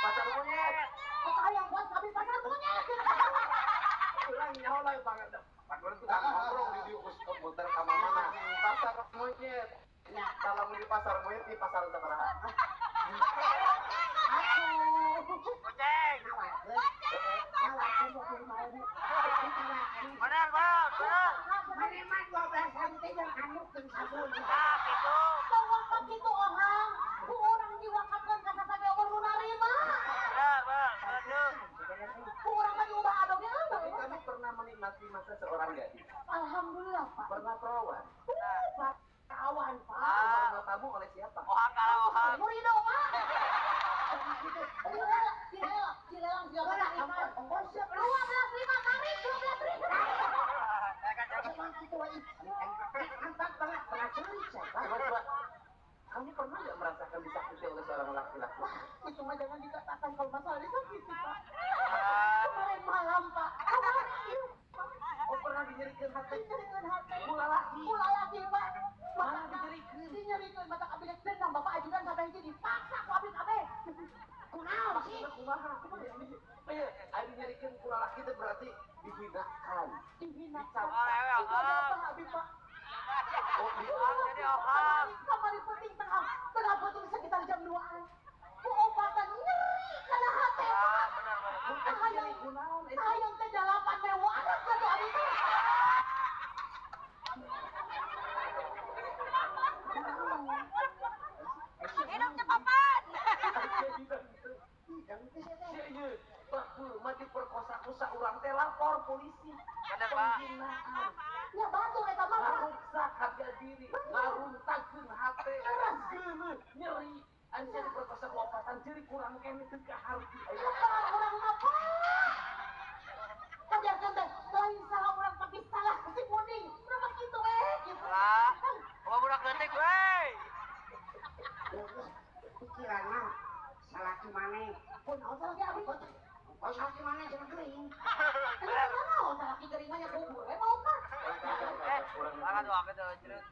Pasar monyet. Kok hayang buat abi pasar monyet. Urang nyaho lah banget. Pan urang tukang nongkrong di dieu muter ka mana-mana. Pasar monyet. Kalau di pasar monyet di pasar sabaraha? Aku. Kucing. Nawarkeun 25.000. Benar, Bang. Benar. Mane mah 12.000 teh jeung anduk jeung sabun. Nah, gitu. Tong kitu ohang. Ku urang diwakatkeun ka sasage umur nu narima. Benar, Bang. Benar. Ku urang mah diubah adoge Tapi kamu pernah menikmati masa seorang gadis? Alhamdulillah, Pak. Pernah perawan? Perawan, Pak. Perawan kamu oleh siapa? Ohang kalah ohang. Murido, Pak. Dilelang, dilelang, dilelang. 12.5 tarik 12.000. Coba, kamu pernah nggak merasakan disakiti oleh seorang laki-laki? Wah, itu mah jangan dikatakan kalau masalah disakiti, Pak. Kemarin malam, Pak. Kemarin, iya, Pak. Oh, pernah dinyerikan hati? Dinyerikan hati. Mula laki. Mula laki, Pak. Mana dinyerikan? Dinyerikan. Mata abi dendam, Bapak ajudan sampai hiji dipaksa ku abi kabeh. Kunaon sih? Kumaha? Iya, ayo dinyerikan kula laki itu berarti dihinakan. Dihinakan. Oh, Itu ada apa, abi, Pak? Oh, jadi ohang. Kamari penting tengah penting sekitar jam 2-an. Ku obatan nyeri kana hate, Pak. Benar, benar. Hayang teh 8 mewah anak satu abi teh. Penghinaan. Ya batur eta mah. Ngaruksak harga diri, ngaruntakeun hate, geuleuh, nyeri. Anjeun diperkosa ku opatan ciri kurang kene teu kaharti. Salah urang mah, Pak. Kajarkeun teh lain salah urang tapi salah si Puding. Urang mah kitu we gitu. Lah, bawa budak leutik we. Pikiran mah salaki maneh. Kunaon salaki abi? Oh, salaki maneh cenah geuring. Kenapa naon salaki geuring mah nya kubur we mau kah? Eh, angkat wae tuh cerut.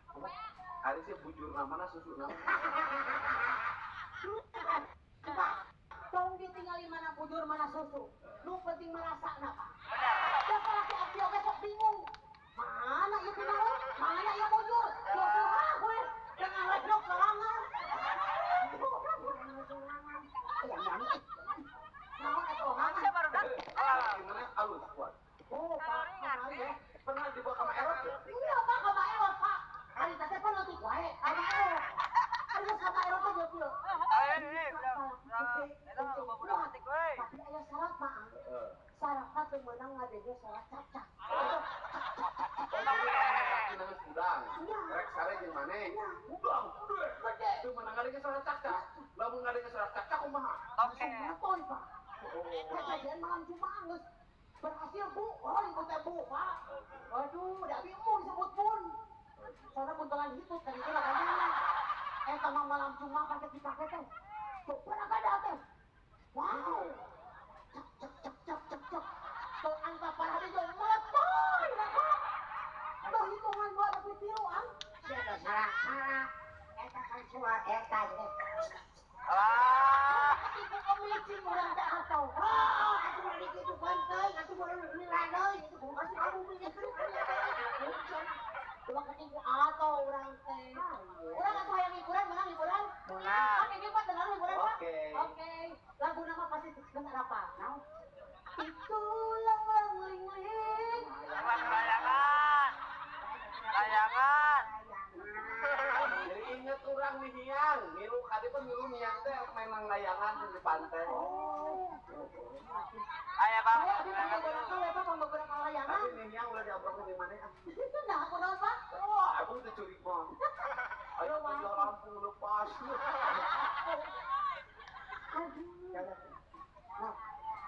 Ari sih bujur namana susu nama. Pak, tong ditinggali mana bujur mana susu. Nu penting merasana, Pak. Benar. Da salaki abdi oge sok bingung. Mana ieu kunaon? Mana ieu bujur? Yo surah we. Dengan wedok sorangan. Naon eta ohangan? Siapa baru dak? Salaki maneh alus kuat. Oh, Pak, kemarin ya. Pernah dibawa ka Erot? Iya, Pak, ka Erot, Pak. Hari teh pan leutik wae, ka Erot. Ari geus ka Erot teh jeung kieu. Eh, eh, udah. Eta mah bawa budak leutik we. Tapi aya syarat mah. Heeh. Syaratna teu meunang ngadege suara cacak. Oh, jadi salaki geus hudang. Rek sare jeung maneh. Hudang, gede. Gede. Teu meunang ngadege suara cakcak. Lamun ngadege suara cakcak kumaha? Oke. Langsung motoy, Pak. Kejadian malam Jumat geus berhasil Bu. Oh, ibu teh Bu, Pak. Waduh, da abi embung disebut pun. Soalnya buntelan hitut kan itu lah kan. Eta mah malam Jumat pakai dipake teh. Tuh pernah kada teh. Wow. Cek cek cek cek cek cek. Tuh angka parah di jeung motoy lah, Pak. Tuh hitungan dua lebih tilu, ang. Sia da salah-salah. Eta kan suara eta teh. Alah. Ketipu kemicing urang teh atau. Oh, atuh mah dikitu teuing, atuh mah lila deui, itu kumaha sih kamu mikir. Coba ketipu atau urang teh. Urang atuh hayang hiburan, menang hiburan. Menang. Oke, ini Pak dengar hiburan, Pak. Oke. Oke. Lagu nama pasti geus apa? Naon? Itu lang lang ling ling. Layangan. Layangan. Jadi inget urang nihiang, ngilu kadi pun ngilu niang teh mainan layangan di pantai. Oh. Aya Bang. Saya abi pang beberapa we Pak, pang beberapa layangan. Tapi nihiang ulah diobrokin di mana ah. Nah, aku naon, Pak? Wah, aku teh curik mah. Ayo kerja lampu lepas. Aduh.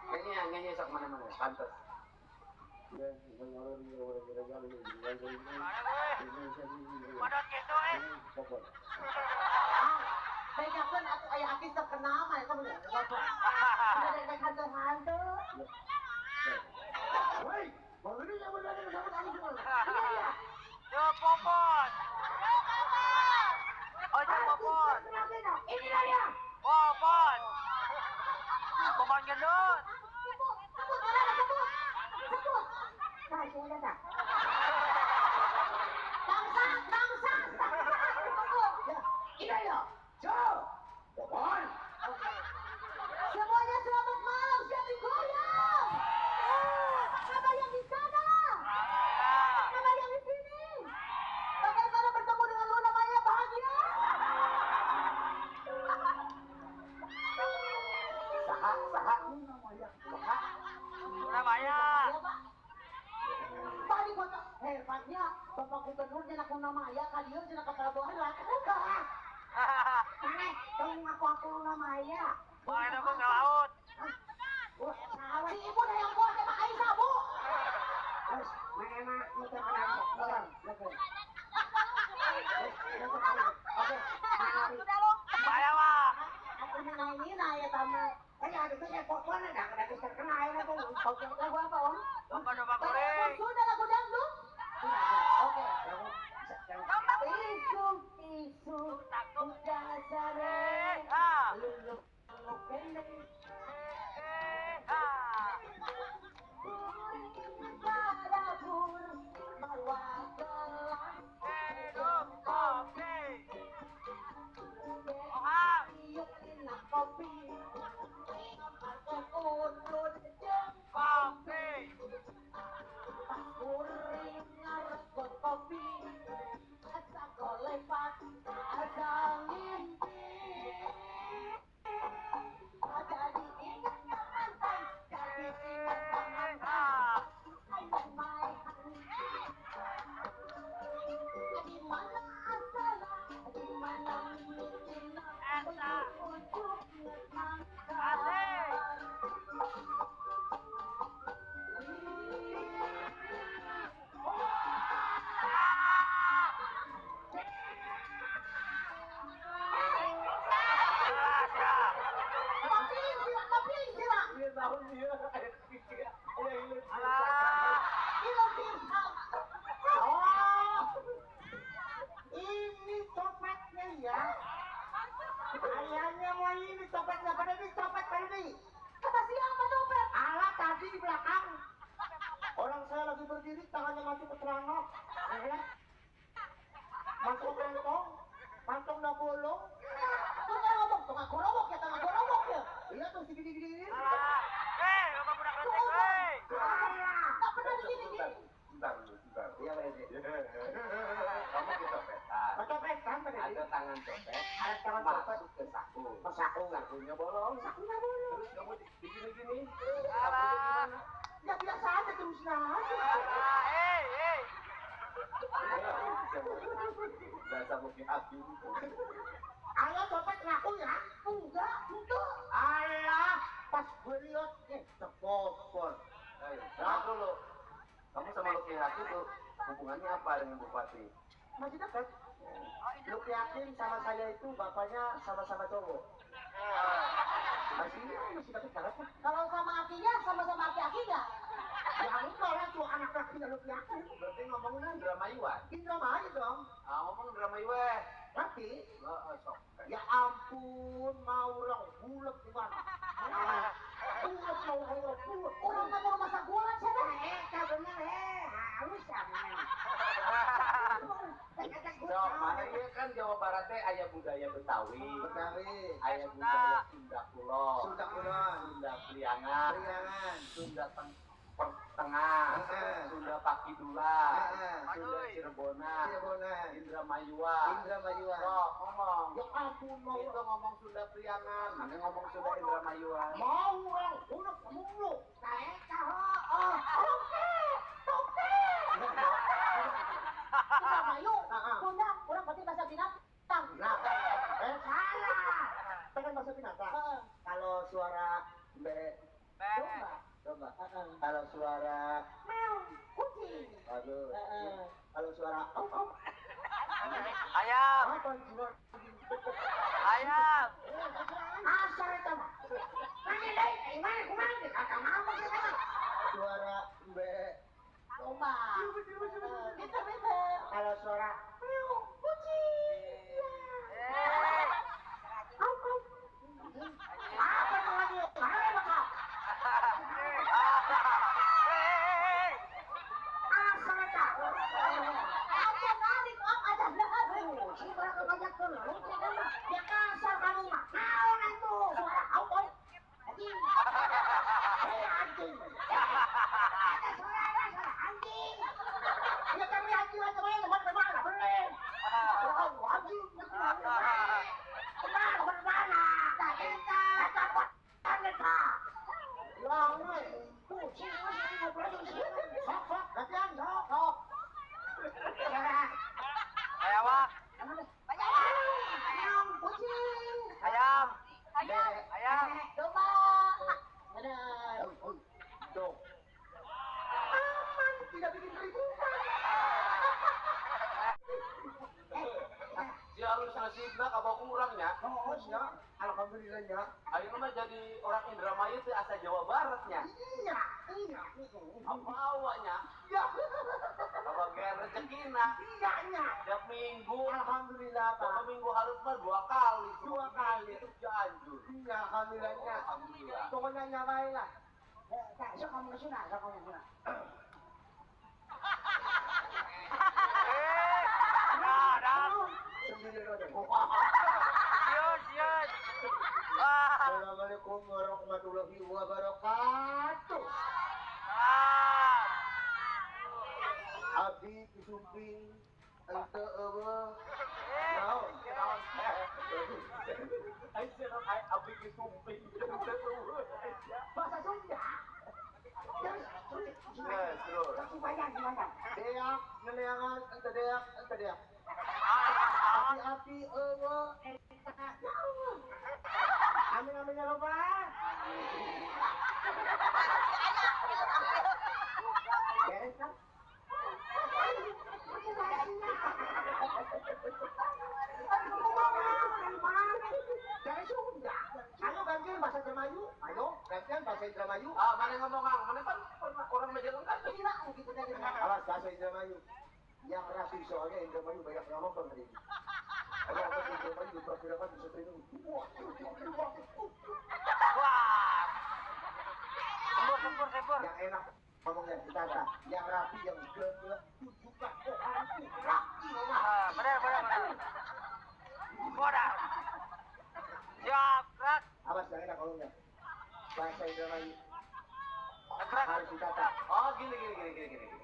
Nyanyi nyanyi sok mana-mana, pantes. Mana we? Padot gitu eh. Ah, bejakeun atuh aya artis terkenal mah eta bener. Ada rek hantu-hantu. Woi, baru ini yang benar sama tadi cuma. Iya, iya. Yo Popon. Oh, yo Popon. Ini dia. Popon. Popon gendut. Sebut, sebut, orang sebut. Sebut. Nah, sudah tak. Bangsa, bangsa, bangsa. Sebut. Ya, ini dia. Jo. Popon. Semuanya selamat malam, siap digoyang. Apa kabar yang di sana? Apa kabar yang di sini? Bagaimana bertemu dengan Luna Maya bahagia? Saha, saha. Saha. Luna Maya. Ya, Pak. Tadi kota hebatnya Bapak Gubernur cenah Luna Maya ka dieu cenah ka Pelabuhan Ratu. Maneh, tong ngaku-ngaku Luna Maya. Boleh dong ke laut. Wah, salah. Si ibu dah yang buat emang Aisyah, Bu. Terus, maneh mah nu terkenal sok. Oke. Oke. Maya mah. Aku nanya ya tamu. Kaya ada tuh ya Popon ada ada geus terkenal ayeuna tuh. Oke, lagu apa, Om? Domba domba goreng. Sudah lagu dangdut? Oke. Isu isu udah sare. Ah. Lulu pendek. Ah. Barabur marwah gelang. Hidup kopi. Ohang. Yuk enak kopi. Aku udut jeung Kopi. tangannya masuk ke celana. Masuk kantong, kantong udah bolong. Tuh kan ngomong, tengah gorowok ya, tengah gorowok ya. Iya tuh segini-gini. Bapak budak retek, hei. Tak pernah digini-gini. Bentar dulu, bentar. Iya, Pak Edi. Kamu kecopetan. Kecopetan, Pak Edi. Ada tangan copet, ada tangan copet masuk ke saku. Ke saku. Sakunya bolong. Sakunya bolong. Terus kamu digini-gini. Sakunya gimana? Ya biasa aja terus aja. Hei. Bahasa mungkin api. Ayo copet ngaku ya? Enggak, enggak. Alah, pas gue lihat, cepopor. Ayo, nah, dulu. Kamu sama Lucky Hakim tuh hubungannya apa dengan Bupati? Masih dekat. Lucky Hakim sama saya itu bapaknya sama-sama cowok. Masih dekat banget. Kalau sama akinya sama-sama aki-aki nggak? Ya enggak lah, tuh anak lakinya Lucky Hakim. Berarti ngomongin Indramayu. Indramayu dong. Ah, ngomong Indramayu. Tapi, sok. Ya ampun, mau orang bulat gimana? Bulat mau orang bulat. Orang nggak mau masak bulat siapa? Bener, harus sama. So, mana iya kan Jawa Barat teh aya budaya Betawi. Betawi. Aya budaya Sunda Kulon. Sunda Kulon. Sunda Priangan. Priangan. Sunda Tengah. Sunda Pakidulan. Sunda Cirebona. Cirebona. Indramayua. Indramayua. So, ngomong. Ya ampun, mau itu ngomong Sunda Priangan, mana ngomong Sunda Indramayua. Mau orang unek mulu. Oh, oke. Oke. Indramayu, Sunda, orang berarti bahasa binatang. Nah, salah. Pengen bahasa binatang. Kalau suara domba, domba. Kalau suara meow, kucing. Aduh. Kalau suara om om. Ayam. Apa jiwa? Ayam. Asal itu mah. Suara be domba. Gitu gitu. Kalau suara meow, kucing. Om om. Apa tuh lagi? Mana asal itu. Aja narik, om, aja narik. Ya kasar kamu mah. Naon itu suara om om. Anjing. Anjing. Ada suara anjing. Ya kami anjing aja mana mana mana boleh. Oh anjing. Mana mana. Tak kita. Tak apa. Lah, kucing sok sok latihan sok sok. Ayawak. Ayam, kucing. Ayam. Ayam. Ayam. Domba. Benar. Dong. Aman, tidak bikin keributan. Si halus nasibna kabawa kurangnya. Oh, ya. Alhamdulillahnya. Ayo mah jadi orang Indramayu teh asa Jawa Baratnya. Iya, iya. Apa awaknya? Iya. Apa kayak rezekina? Iya, iya. Tiap minggu. Alhamdulillah, Pak. Tiap minggu harus mah 2 kali. 2 kali. Itu Cianjur. Iya, alhamdulillahnya. Alhamdulillah. Pokoknya nyawain lah. Sok kamu ke sana, sok kamu ke sana. Assalamualaikum warahmatullahi wabarakatuh. Abdi Kisumping ente eueuh. Naon? Ai cenah ai abdi Kisumping ente eueuh. Bahasa Sunda. Terus, terus. Deak ngeleangan ente deak ente deak. Api-api eueuh eta jauh. Amin amin ya Rabbal. Beres kan? Dari Sunda. Ayo gantian bahasa Indramayu. Ayo gantian bahasa Indramayu. Ah, mana ngomong ang? Mana kan orang Majalengka kan? Gila gitu tadi. Awas bahasa Indramayu. Yang rasis soalnya Indramayu banyak yang nonton hari ini. Kalau orang Indramayu diperkirakan bisa training. Wah, wah. Sembur, sembur, sembur. Yang enak Ngomongnya ditata, yang rapi, yang gelap, tunjukkan orang itu rapi. Benar, benar, benar. Modal. Siap, gerak. Awas jangan enak ngomongnya. Bahasa Indramayu. Gerak. Harus ditata. Oh, gini, gini, gini, gini, gini.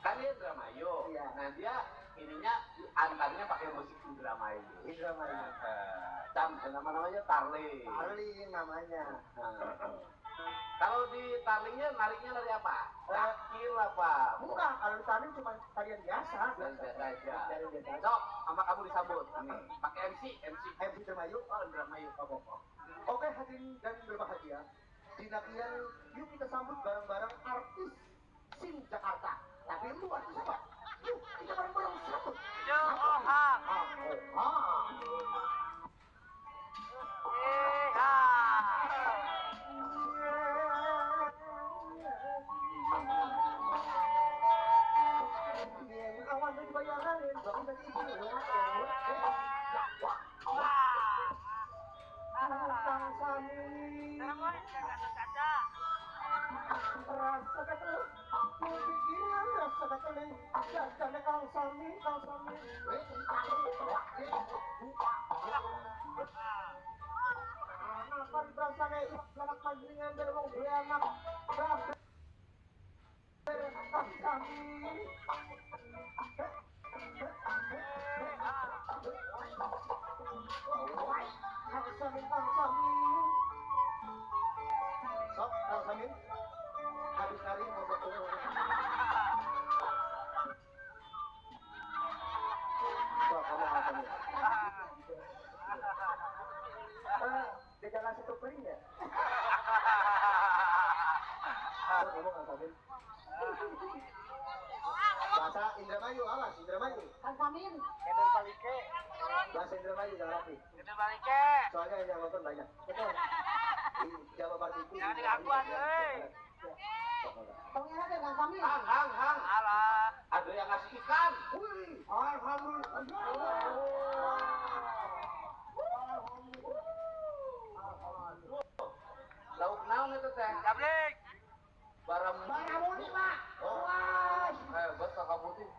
Kan dia Indramayu. Iya. Nah, dia ininya antarnya pakai musik Indramayu. Indramayu. Nama-namanya Tarling. Tarling namanya. Nah. Kalau di tarlingnya nariknya dari apa? Takil apa? Bukan, kalau di tarling cuma tarian biasa. Tarian biasa aja. Tarian biasa. Sok, sama kamu disambut. Nih, pakai MC, MC. MC Indramayu. Oh, Indramayu. Oke, hadirin dan berbahagia. Dinakian, yuk kita sambut bareng-bareng artis SIM Jakarta. Tapi lu artis apa? Yuk, kita bareng-bareng sambut. Johang. Sok, Kang Samin, habis nari ngomong. Sok, kamu Kang Samin. Gejala setupering ya? Sok, kamu Kang Samin. Bahasa Indramayu, awas Indramayu. Kang Samin. Keder balike. Bahasa Indramayu jangan rapi. Keder balike. Soalnya yang nonton banyak. Betul. Jawa Barat itu. Jangan digaguan, euy. Tongnya ada Kang Samin. Hang, hang, hang. Alah. Ada yang ngasih ikan. Wih, alhamdulillah. Lauk naon itu teh? Jablik. Baramuni, Pak. Wah. Hebat kamu tuh.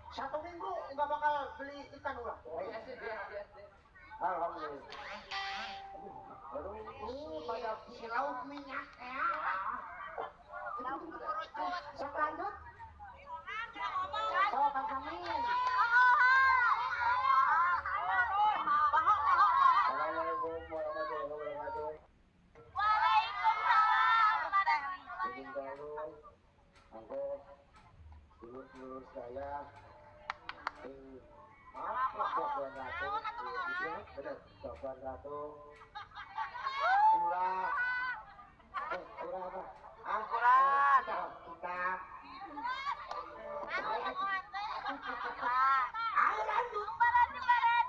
1 minggu nggak bakal beli ikan ulah. Iya. Alhamdulillah. Aduh, pada lauk minyak ya. Sok lanjut. Sok Kang Samin. Assalamualaikum warahmatullahi wabarakatuh. Waalaikumsalam. Izin dulu, angko dulur-dulur saya di Pelabuhan Ratu, bener, Pelabuhan Ratu, Pura, Pura apa? Ukuran. Kita.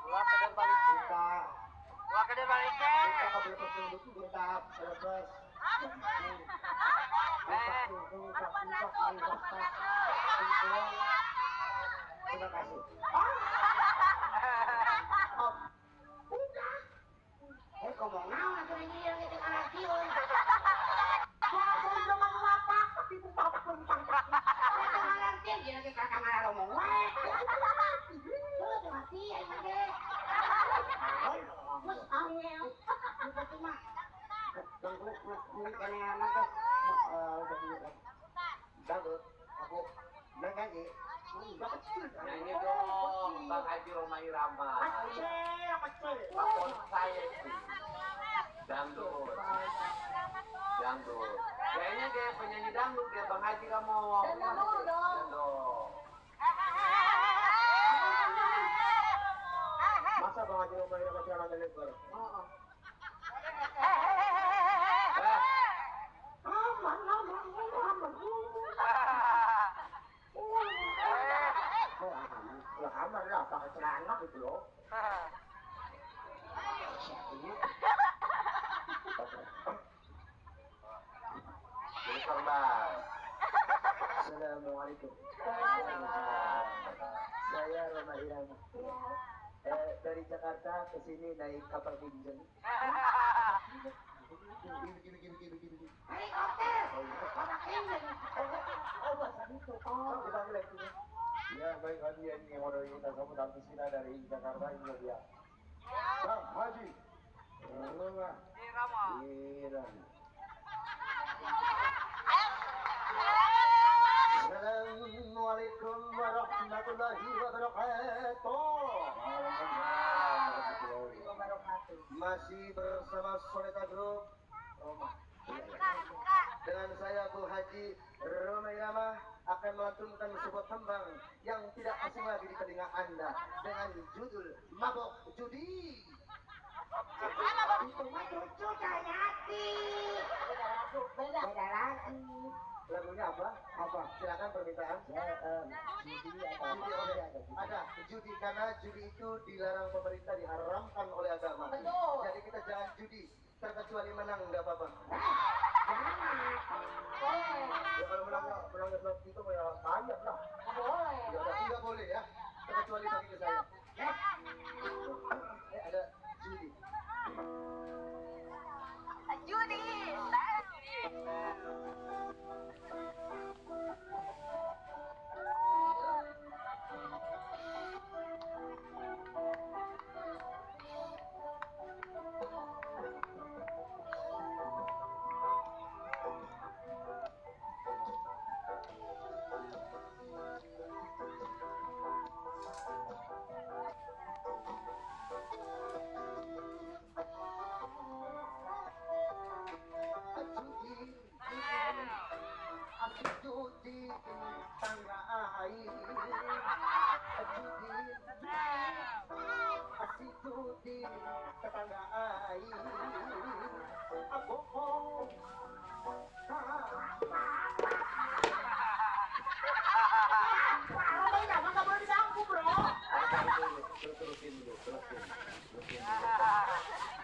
Ulah keder balik. Kita. Ulah keder balik. Kita kebelebes kita belebes. Terima kasih. Udah. Ngomong naon atuh ini yang itu ngarantion. Nyanyi dong, Bang Haji Rhoma Irama. Favorit saya itu. Dangdut. Dangdut. Kayaknya kayak penyanyi dangdut dia Bang Haji kamu. Dangdut dong. Dangdut. Masa Bang Haji Rhoma Irama celana lebar? Aman, aman, aman. Oh, aman. Lah aman lah, pakai celana gitu loh. Jadi korban. Assalamualaikum. Saya Rhoma Irama. Dari Jakarta ke sini naik kapal pinjam. Gini, gini, gini, gini, gini. Helikopter. Kapal pinjam. Oh, bahasa itu. Oh, dipanggil lagi. Ya, baik hadirin yang mau kita sambut artis kita dari Jakarta ini dia. Bang Haji Roma Irama. Assalamualaikum warahmatullahi wabarakatuh. Masih bersama Soneta Group Roma. Dengan saya Bu Haji Rhoma Irama akan melantunkan sebuah tembang yang tidak asing lagi di telinga Anda dengan judul Mabok Judi. Itu mah cucu hati. Beda lagi. Lagunya apa? Apa? Silakan permintaan. Judi atau judi, ada judi karena judi itu dilarang pemerintah, diharamkan oleh agama. Betul. Jadi kita jangan judi, terkecuali menang nggak apa-apa. Ya, kalau menang itu ya banyak lah. Boleh. Ya udah nggak boleh ya, terkecuali bagi saya. Ada judi. Judi.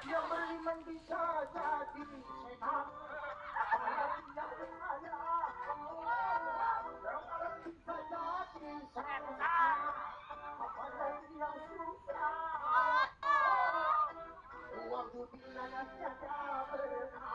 Yang beriman bisa jadi setan. Bisa jadi setan. Apalagi yang susah. Uang judi tiada berkah.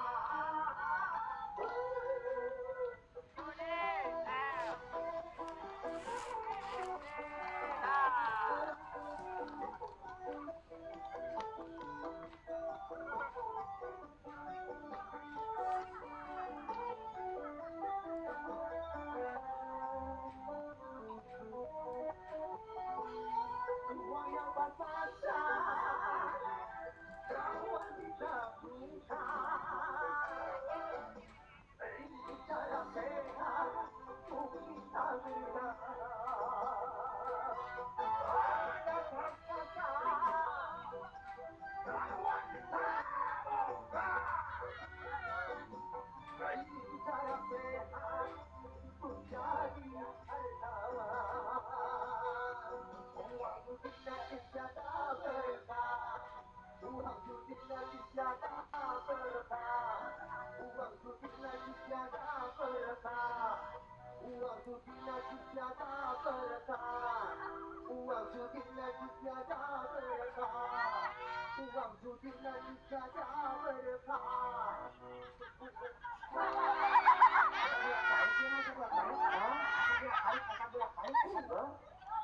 Uang yang berpasa, kawan tidak minta. Cara sehat, kita minta. Ada berpasa, kawan tidak minta. Cara sehat, menjadi hartawan. Uang judi tiada berkah. Uang judi tiada berkah. Uang judi tiada berkah. Uang judi tiada berkah. Uang judi tiada berkah. Uang judi tiada berkah.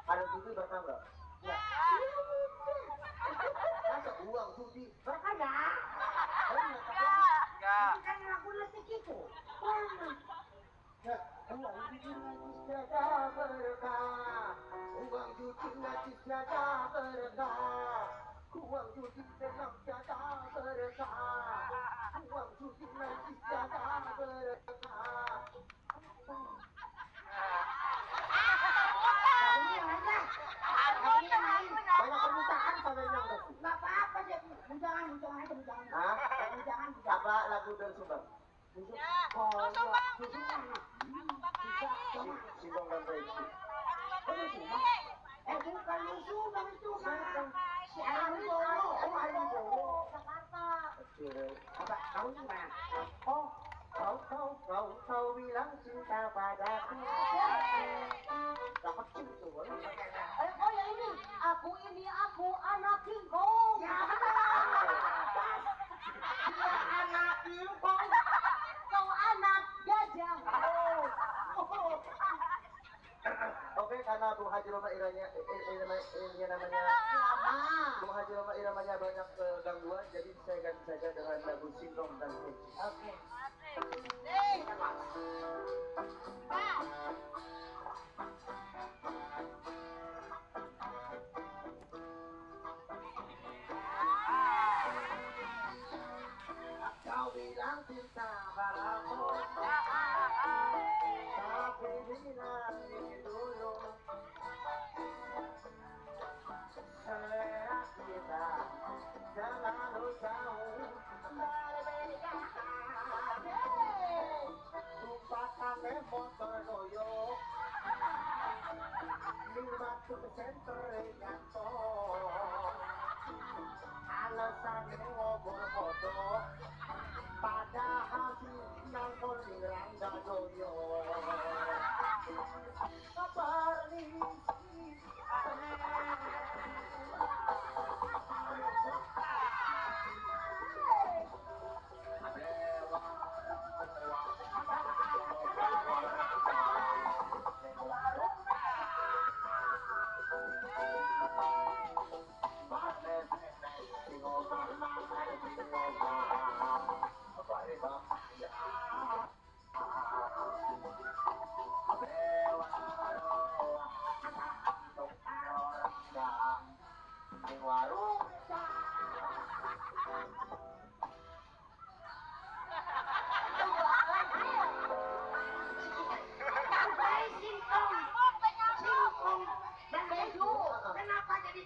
Ada judi berkah nggak? Ya. Masa uang judi berkah nggak? Enggak. Kan lagu letik itu. Uang judi tiada berkah. Uang judi tiada berkah. Uang judi tenang tiada berkah. Uang judi tiada berkah. Banyak permintaan sampai yang nggak apa-apa sih, bujangan aja, bujangan. Hah? Bujangan. Apa lagu dari Sumbang? Ya, Sumbang. Sumbang dan Reiki. Bukan lu Sumbang itu, si Ari Bowo. Oh, Ari Bowo. Jakarta. Apa? Kau gimana? Oh, kau bilang cinta padaku. Gak kecil tuh. Oh ya ini, aku anak King Kong. Ya, dia anak King Kong. Kau anak gajah. Oh. karena Bung Haji Rhoma Irama ini namanya Bung Haji Rhoma Iramanya banyak gangguan, jadi saya ganti saja dengan lagu Singkong dan Keju. Oke. Kau bilang cinta padaku, tapi bilang ini dulu. Selera kita terlalu jauh berbeda. Tumpahkan motor doyok, lima center ngantor. Alasannya ngobrol kodok, padahal sih nangkol sing randa doyo. Kabar nih. Kenapa jadi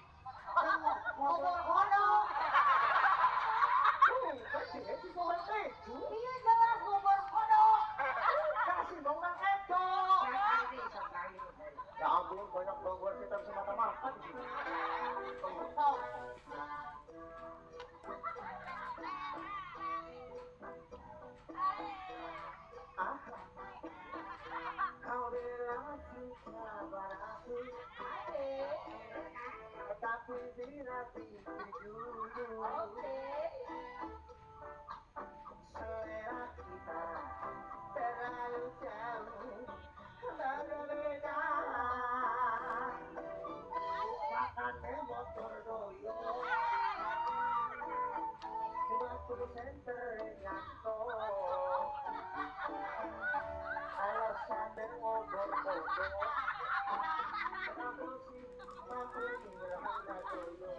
ngobor kodok? Iya jelas ngobor kodok. Kasih dong nang kejo. Ya ampun, banyak gangguan setan semata-mata di sini. Ah, kau bilang cinta padaku, tapi tidak dulu. Selera kita terlalu jauh berbeda. Makannya motor doyo, batu senter ngantor. Alasannya ngobrol kodok, aku sih mampu randa doyo.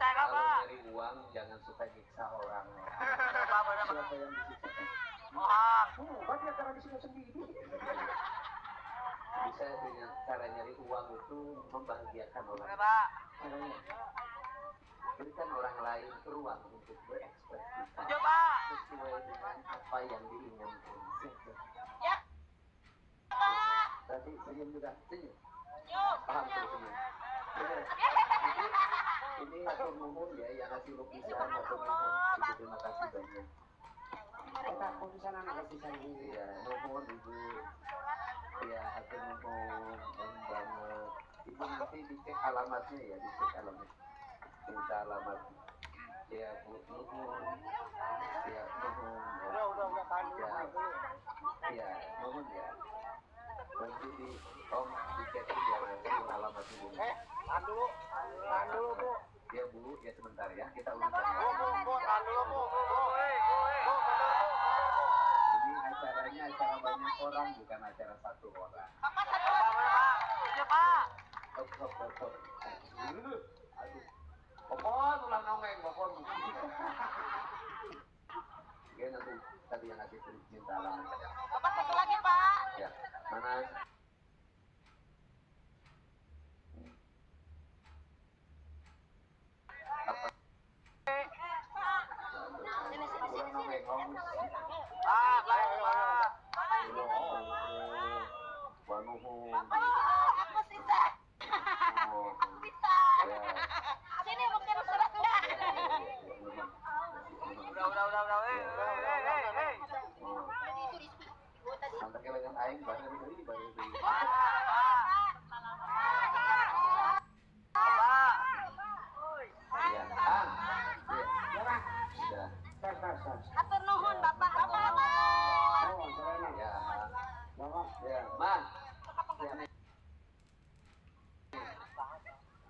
Kalau nyari uang jangan suka nyiksa orang. Siapa yang disiksa? Banyak karena di sendiri. Bisa dengan cara nyari uang itu membahagiakan orang. Caranya berikan orang lain ruang untuk berekspresi sesuai dengan apa yang diinginkan. Ya. Tapi senyum juga, senyum. Paham senyum. Ini hatur nuhun ya yang ngasih lukisan, hatur nuhun. Ibu terima kasih banyak. Kita lukisan anak lukisan ini. Iya, nuhun Ibu. Iya, hatur nuhun banget. Ibu nanti dicek alamatnya ya, dicek alamat. Minta alamat. Ya, Bu, nuhun. Ya, nuhun. Udah, Ya, ya, nuhun ya. Nanti di Om dicek ya nanti alamat Ibu. Tahan dulu, Bu. Ya, Bu, ya sebentar ya, kita urusan. Bu, tahan dulu, Bu. Bu, Ini acaranya acara banyak orang, bukan acara satu orang. Bapak satu lagi, Pak. Iya, Pak. Hop, hop, hop. Aduh. Popon, ulah nongeng, popon. Oke, nanti tadi yang ngasih minta alamat. Bapak satu lagi, Pak. Ya, mana? Apa? Ulah nongeng, ngomong. Pak, Pak. Wanuhun. Aku bisa. Aku bisa. Sini mungkin surat enggak. Udah. Hei. Mantap dengan aing bareng deui, bareng deui. Pak. Ya, ah. Ya, Pak. Sudah. Hatur nuhun Bapak. Ya. Ya, Ma. Ya.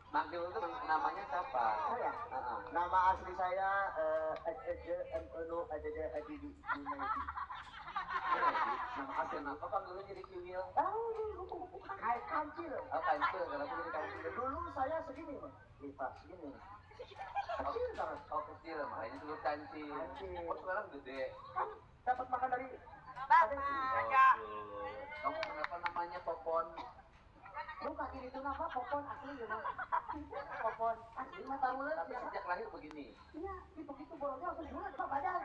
Manggil itu namanya siapa? Saya. Nama asli saya H E M N O A D D A D D Nama asli kenapa panggilnya jadi Kiwil? Kayak kancil. Oh, kancil, kenapa jadi kancil? Dulu saya segini, Mas. Lipat segini. Kecil banget. Oh, kecil, makanya disebut kancil. Oh, sekarang gede. Kan dapat makan dari Bapak. Kamu kenapa namanya Popon? Lu kaki itu nama Popon asli ya, Bang. Popon asli mah tahu lah. Tapi sejak lahir begini. Iya, gitu-gitu borongnya langsung bulat Pak badan.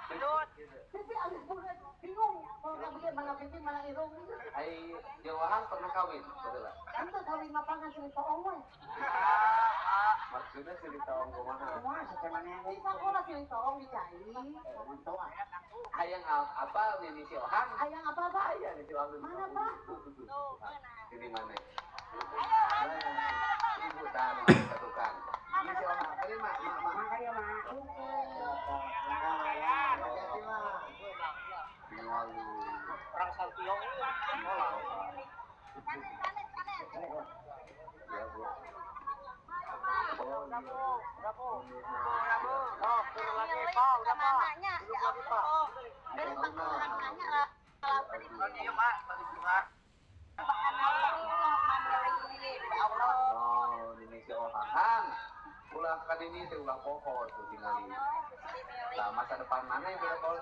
Gendut. Pipi habis bulat, bingung. Mau ngambil mana pipi mana irung. Ai Jawahang pernah kawin, betul lah. Itu kawin mapangan cerita om we. Maksudnya cerita om kumaha? Kumaha satemana? Bisa kok cerita om dicai. Hayang apa nini si Ohang? Hayang apa, Pak? Hayang si Ohang. Mana, Pak? Tuh, ini mana? Ayo, ibu tadi satukan. Ini si Ohang. Ini mak, mak, mak. Makanya mak. Orang Saltiong. Ya, Bu. Oh, udah, Bu. Udah, Bu. Oh, turun lagi, Pak. Udah, Pak. Duduk lagi, Pak. Iya, Pak. Oh, ini si Ohang. Ulah kan ini teh ulah pohon tuh tingali. Nah, masa depan mana yang ulah pohon?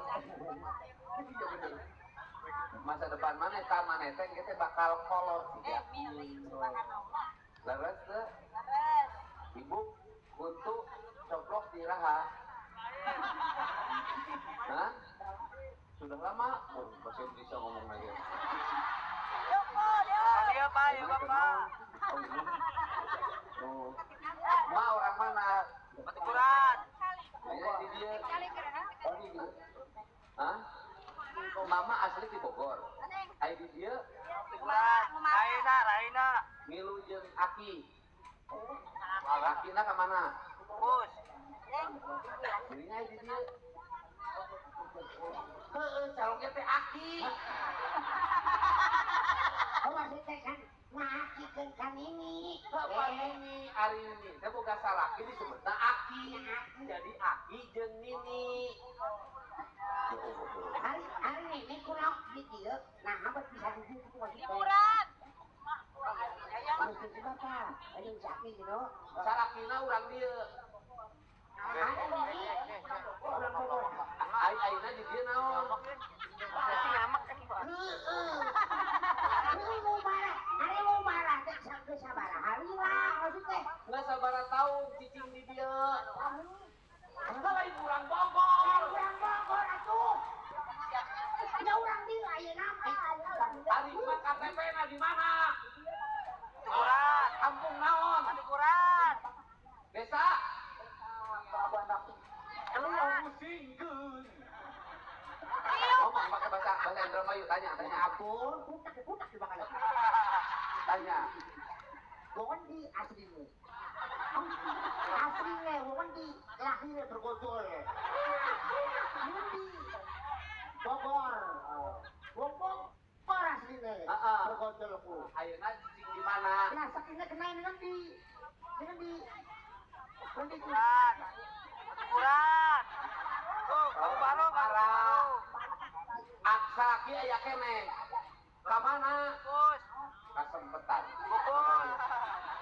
Masa depan mana ka mana teh kita bakal kolot sih ya. Leres teh. Ibu untuk coplok di raha. Hah? Sudah lama? Oh, bahasa Indonesia ngomong lagi. Iya, Pak, ya, Bapak. Oh. Ma orang mana? Batikuran. Ini dia. Oh, ini. Hah? Mama asli di Bogor. Ai di dia. Batikuran. Raina, Raina. Ngilu jeung Aki. Akina ke mana? Bus. Jadinya di dia. Heeh, calonnya teh Aki. Oh, maksudnya kan ngakikeun kan ini. Apa ini ari ini? Teh boga salaki disebutna Aki. Jadi Aki jeung Nini. Ari ari Nini kunaon di dieu? Nah, abet bisa dieu kitu maksudnya. Liburan. Maksudnya Bapak, ari si Aki gitu. Salakina urang dieu. Ari Nini urang Bogor. Ai ayeuna di dieu naon? Masih ngamek kan, Pak. Heeh. Ari mau marah, ari mau marah teh geus sabaraha hari lah maksudnya. Geus sabaraha taun cicing di dieu. Lain urang Bogor. Urang Bogor atuh. Nya urang dieu ayeuna mah. Ari mah KTP Cicingna di mana? Tukuran. Kampung naon? Tukuran. Desa? Pusingkeun. Ngomong pakai bahasa bahasa Indramayu, tanya, tanya. Aku budak di bakal. Tanya. Wong di asline. Asline wong di lahirnya bergojol. Di Bogor. Wong Bogor asline. Heeh. Bergojolku. Ayeuna cicing di mana? Nah, sakitnya kena ini nanti. Ini nanti. Tukuran. Tukuran. Tuh, kamu baru Parah. Aksa ki aya keneh. Ka mana? Bungkus. Kasempetan. Bungkus.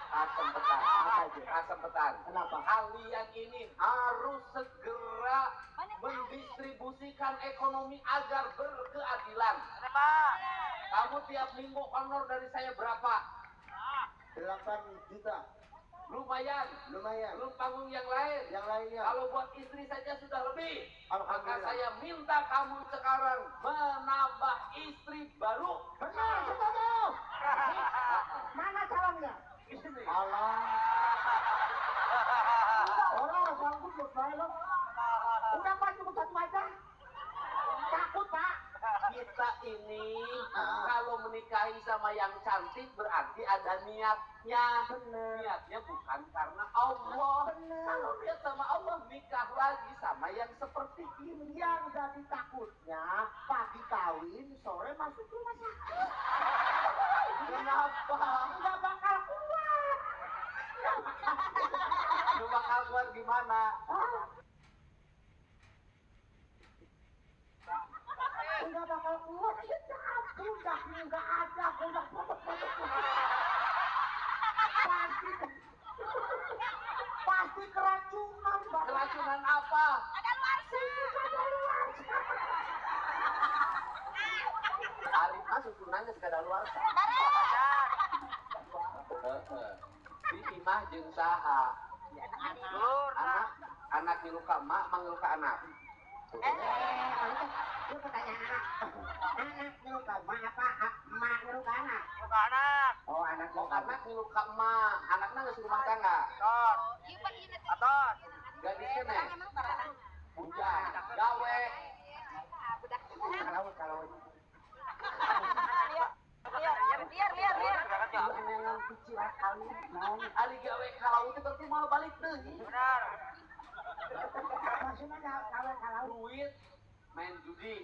Kasempetan. Apa itu? Kasempetan. Kenapa? Kalian ini harus segera mendistribusikan ekonomi agar berkeadilan. Kenapa? Kamu tiap minggu honor dari saya berapa? 8 juta. Lumayan. Lumayan. Belum panggung yang lain. Yang lainnya. Kalau buat istri saja sudah lebih. Maka Alhamdulillah. saya minta kamu sekarang menambah istri baru. Benar, setuju. Mana calonnya? Ini. Allah. Orang sanggup loh, saya loh. Udah Pak, cukup satu aja. Takut Pak. Kita ini kalau menikahi sama yang cantik berarti ada niatnya. Bener. Niatnya bukan karena Allah. Bener. Kalau niat sama Allah nikah lagi sama yang seperti ini. Yang jadi takutnya pagi kawin, sore masuk rumah sakit. Kenapa? Nggak bakal kuat. Lu bakal keluar gimana? Hah? Nggak bakal kuat. Ya udah nggak ada, udah pasti pasti keracunan, Pak. Keracunan apa? Arif mah susunannya sekadar luar. Di imah jeung saha? Dulur. Anak anak ngilu ka emak, mangilu ka anak. Itu pertanyaan anak. Anak ngilu ka emak apa? Emak ngilu ka anak? Ngilu ka anak. Oh, anak Oh, anak ngilu ka emak, anakna geus rumah tangga. Atos. Atos. Gadis keneh. Bujang, gawe. Kalau kalau Nengan kecil kali. Ali gawe kalau itu berarti mau balik deui. Benar. Maksudnya kalau kalau Duit main judi.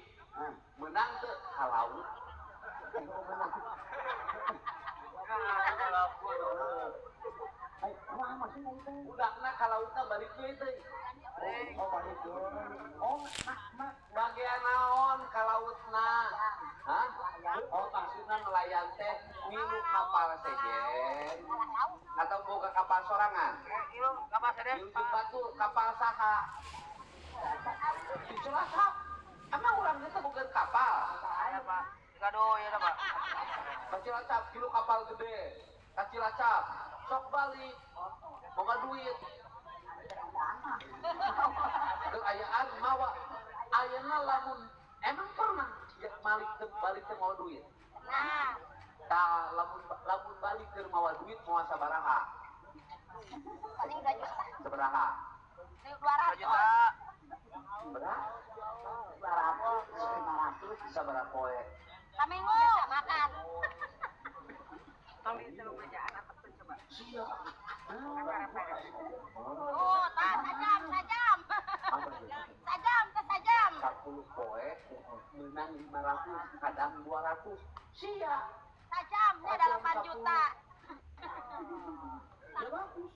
Menang teu ka laut. Wah, maksudnya itu. Budakna ka lautna balik deui teh. Oh, balik deui. Oh, mak mak Bagian naon ka lautna? Hah? Oh, maksudna nelayan teh ngilu kapal sejen atau boga kapal sorangan? Ngilu kapal sejen. Ngilu jeung batur kapal saha? Di Cilacap. Emang urang teh boga kapal? Iya, Pak. Gado ya, Pak. Ka Cilacap ngilu kapal gede. Ka Cilacap sok balik boga duit. Keayaan mawa ayeuna lamun emang pernah ya malik teu balik teu mawa duit. Tah lamun lamun balik keur mawa duit mawa sabaraha? Sabaraha? 2 juta. Berapa? 200, 500. Sabaraha poe? Sia. Apa tuh? 10 poe menang 500, kadang 200. Sia. Ya bagus.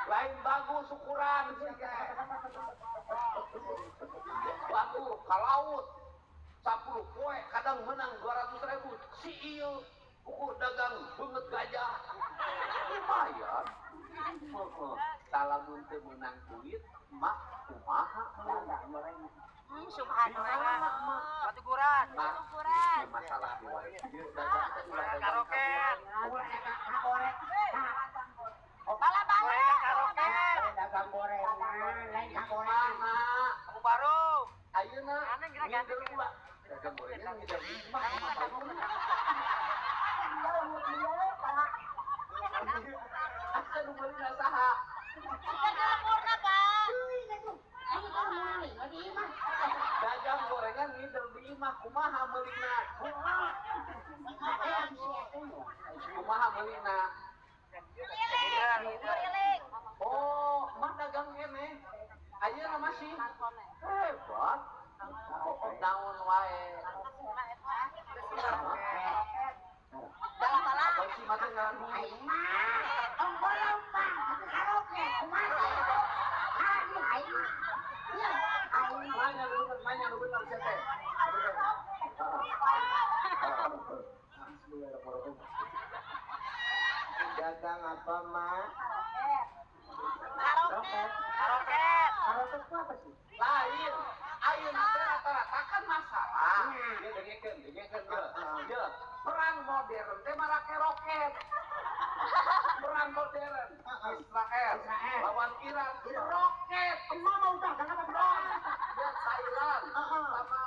Lain bagus syukuran sia teh. Bagus ka laut. 10 poe kadang menang 200 ribu. Si ieu ukur dagang beungeut gajah. Lumayan. Heeh. Salamun teu meunang duit, mak kumaha? Subhanallah. Batu guran. Mak, ini masalah di wae. Ieu dagang teh ulah dagang Karaoke. Ulah Bala-bala. Karaoke. dagang gorengan, lain gorengan. Kumaha? Kamu baru. Ayeuna Aneh, kira ganti. ngider ulah. Dagang gorengan ngider di imah kumaha? meulina? Oh, mah dagang keneh. Ayeuna masih hebat. Naon wae. Bala-bala. Si mah teh ngaran duit. Ongko lomba, karaoke, kumaha? Aing. Iya, aing. Manya nu bener sia teh. Dagang apa, Mak? Karoket. Karoket. Karoket itu apa sih? Lain. Ayeuna teh rata-rata kan masalah. Ieu dengekeun, dengekeun ye. Ye, perang modern teh marake roket. Perang modern Israel lawan Iran roket. Emak mau dagang apa perang? Ya Thailand sama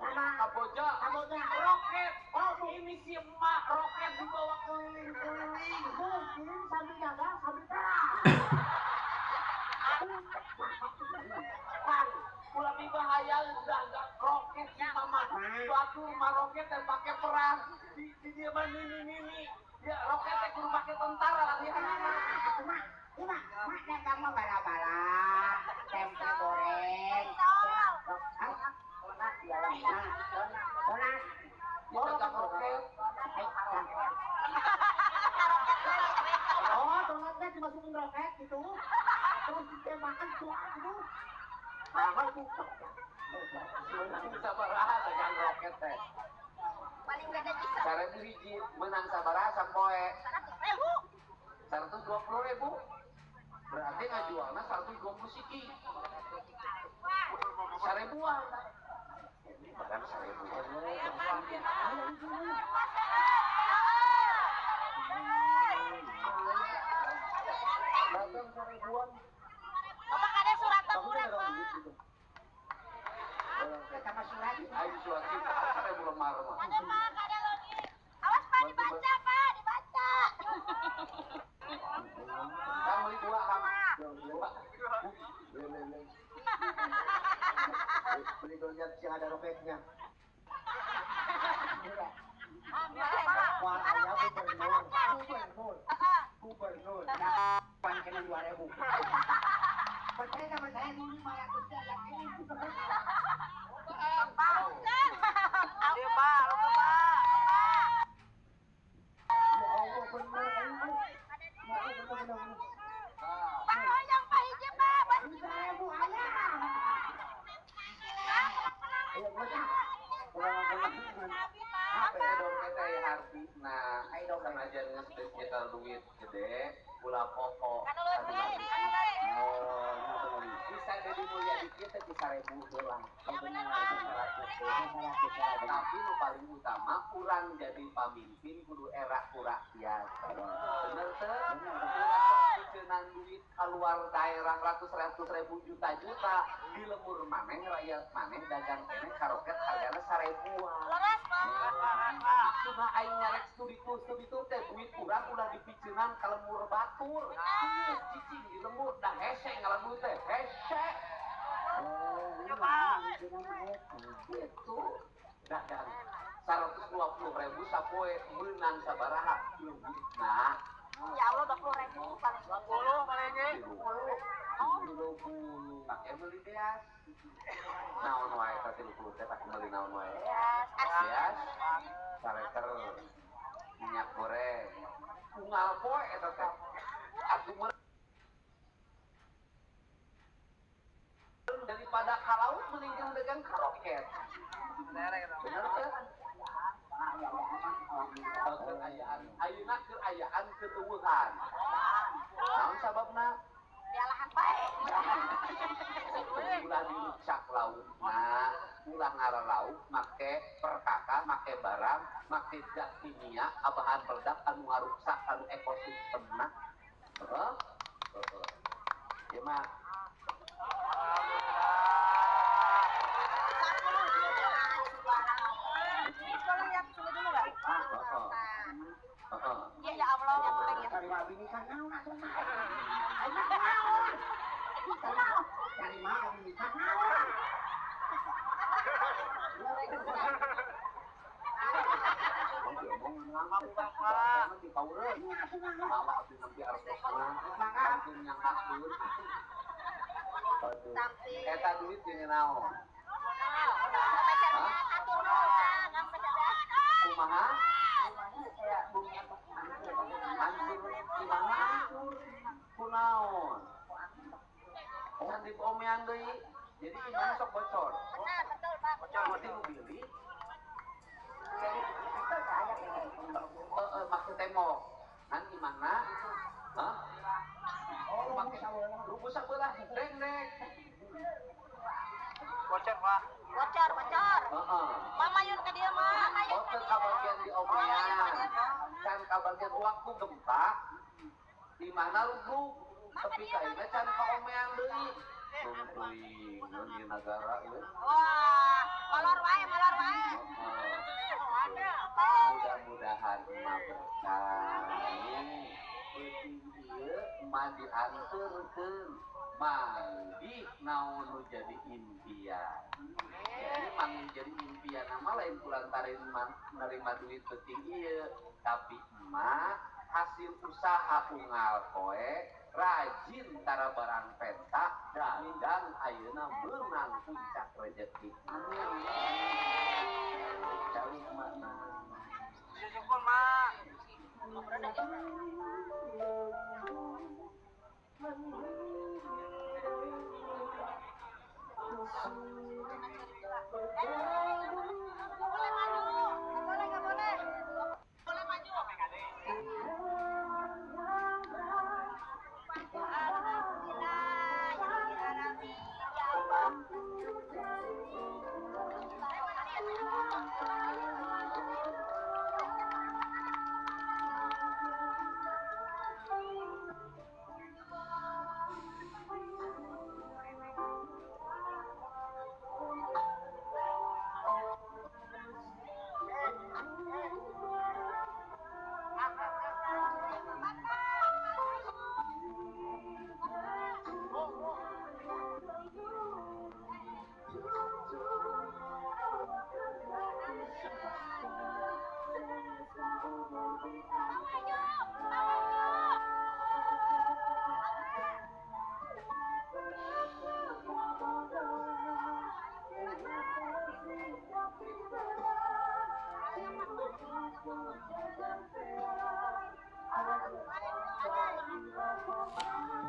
Kamboja. Kamboja. Roket. Oh, ini si emak roket dibawa keliling-keliling. Mungkin sambil dagang sambil perang. Pan, ulah bahaya dagang roket si mama. Batu mah roket dan pakai perang. Di dia mah nini-nini. Ya roket teh kudu pakai tentara latihan. Mak, mak, mak dagang mah bala-bala, tempe goreng. Donat, donat. Dagang roket. Oh, donatnya dimasukin roket gitu. Terus ditembakkan keluar gitu. Menang sabaraha dagang roket teh. Paling gede bisa. 1000 hiji menang sabaraha sapoe. 100.000. 120.000. Berarti ngajualna 120 siki. 1000-an. Ini barang 1000-an. Dagang 1000-an. Bapak ada surat murah, Pak. Sama surat. Ayo surat cinta 1000 lembar mah. Ada Pak, ada lagi. Awas Pak dibaca, Pak, dibaca. Kang beli dua, Kang. Dua. Beli donat yang ada roketnya. Wah, ayah gubernur, gubernur, gubernur. Pan kena 2.000. Percaya sama saya dulu 500 yang ini. Ayo Pak, lupa Pak. Ya Allah benar. Ya Allah benar. Pak hoyong Pak hiji Pak. 1.000 ayah. Ayo baca. Apa dompet teh hartina? Sanajan geus nyekel duit gede, ulah pokok. Bisa jadi mulia dikit teh 1.000 heula. Tapi nu paling utama urang jadi pamimpin kudu era ku rakyat. Bener teu? Ulah sok piceunang duit keluar daerah ratus-ratus ribu juta-juta di lembur maneh rakyat maneh dagang keneh karoket hargana 1.000-an. Leres Pak. Maksudna aing nyarek studi tu teh duit urang ulah dipiceunan ka lembur batur. Geus cicing di lembur dah hese ngalan duit teh hese. Itu dagang 120.000 sapoe meunang sabaraha duitna. Ya Allah 20.000 paling. 20 paling ge. 20. Pake meuli beas. Naon wae eta 30 teh pake meuli naon wae? Beas. Saleter minyak goreng. Unggal poe eta teh. Atuh daripada ka laut mending jeung dagang karoket. Bener teh? Keur ayaan, ayeuna keur ayaan keur eueuhan. Naon sababna? Dialahan bae. Ulah diruksak lautna, ulah ngaralauk make perkaka, make barang, make zat kimia, bahan peledak anu ngaruksak anu ekosistemna. Heeh. Heeh. Ieu mah Ya Allah, Cari bini kan naon atuh mah. Aing mah naon. Cari mah bini kan naon. Mangga di paureun. Mama abdi nempi artosna. Samping nyangkakeun. Aduh. Eta duit jeung naon? Kumaha? Hancur kumaha hancur? Kunaon? Can diomean deui. Jadi imahna sok bocor. Betul, Pak. Bocor berarti nu beli. Heeh, make tembok. Kan imahna? Hah? Oh, make rubuh sabelah dengdek. Bocor, Pak. Bocor, bocor. Heeh. Mama yun ka dieu mah. Oh, teu kabagian diomean. Can kabagian waktu gempa imahna rubuh. Tapi kaina can kaomean deui. Tungtuing ieu nagara euy. Wah, molor wae, molor wae. Mudah-mudahan emak berkah. Peuting ieu emak dianterkeun manggih naon nu jadi impian. Jadi manggih jadi impian nama lain kulantaran nerima duit peuting ieu, tapi emak hasil usaha unggal poe rajin tara barang penta dagang ayeuna meunang puncak rezeki. Amin. Cari mana? Syukur, Mak. Boleh maju. Boleh, enggak boleh. Boleh maju. Alhamdulillah, ya Rabbil alamin. Ya Allah.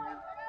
Thank you.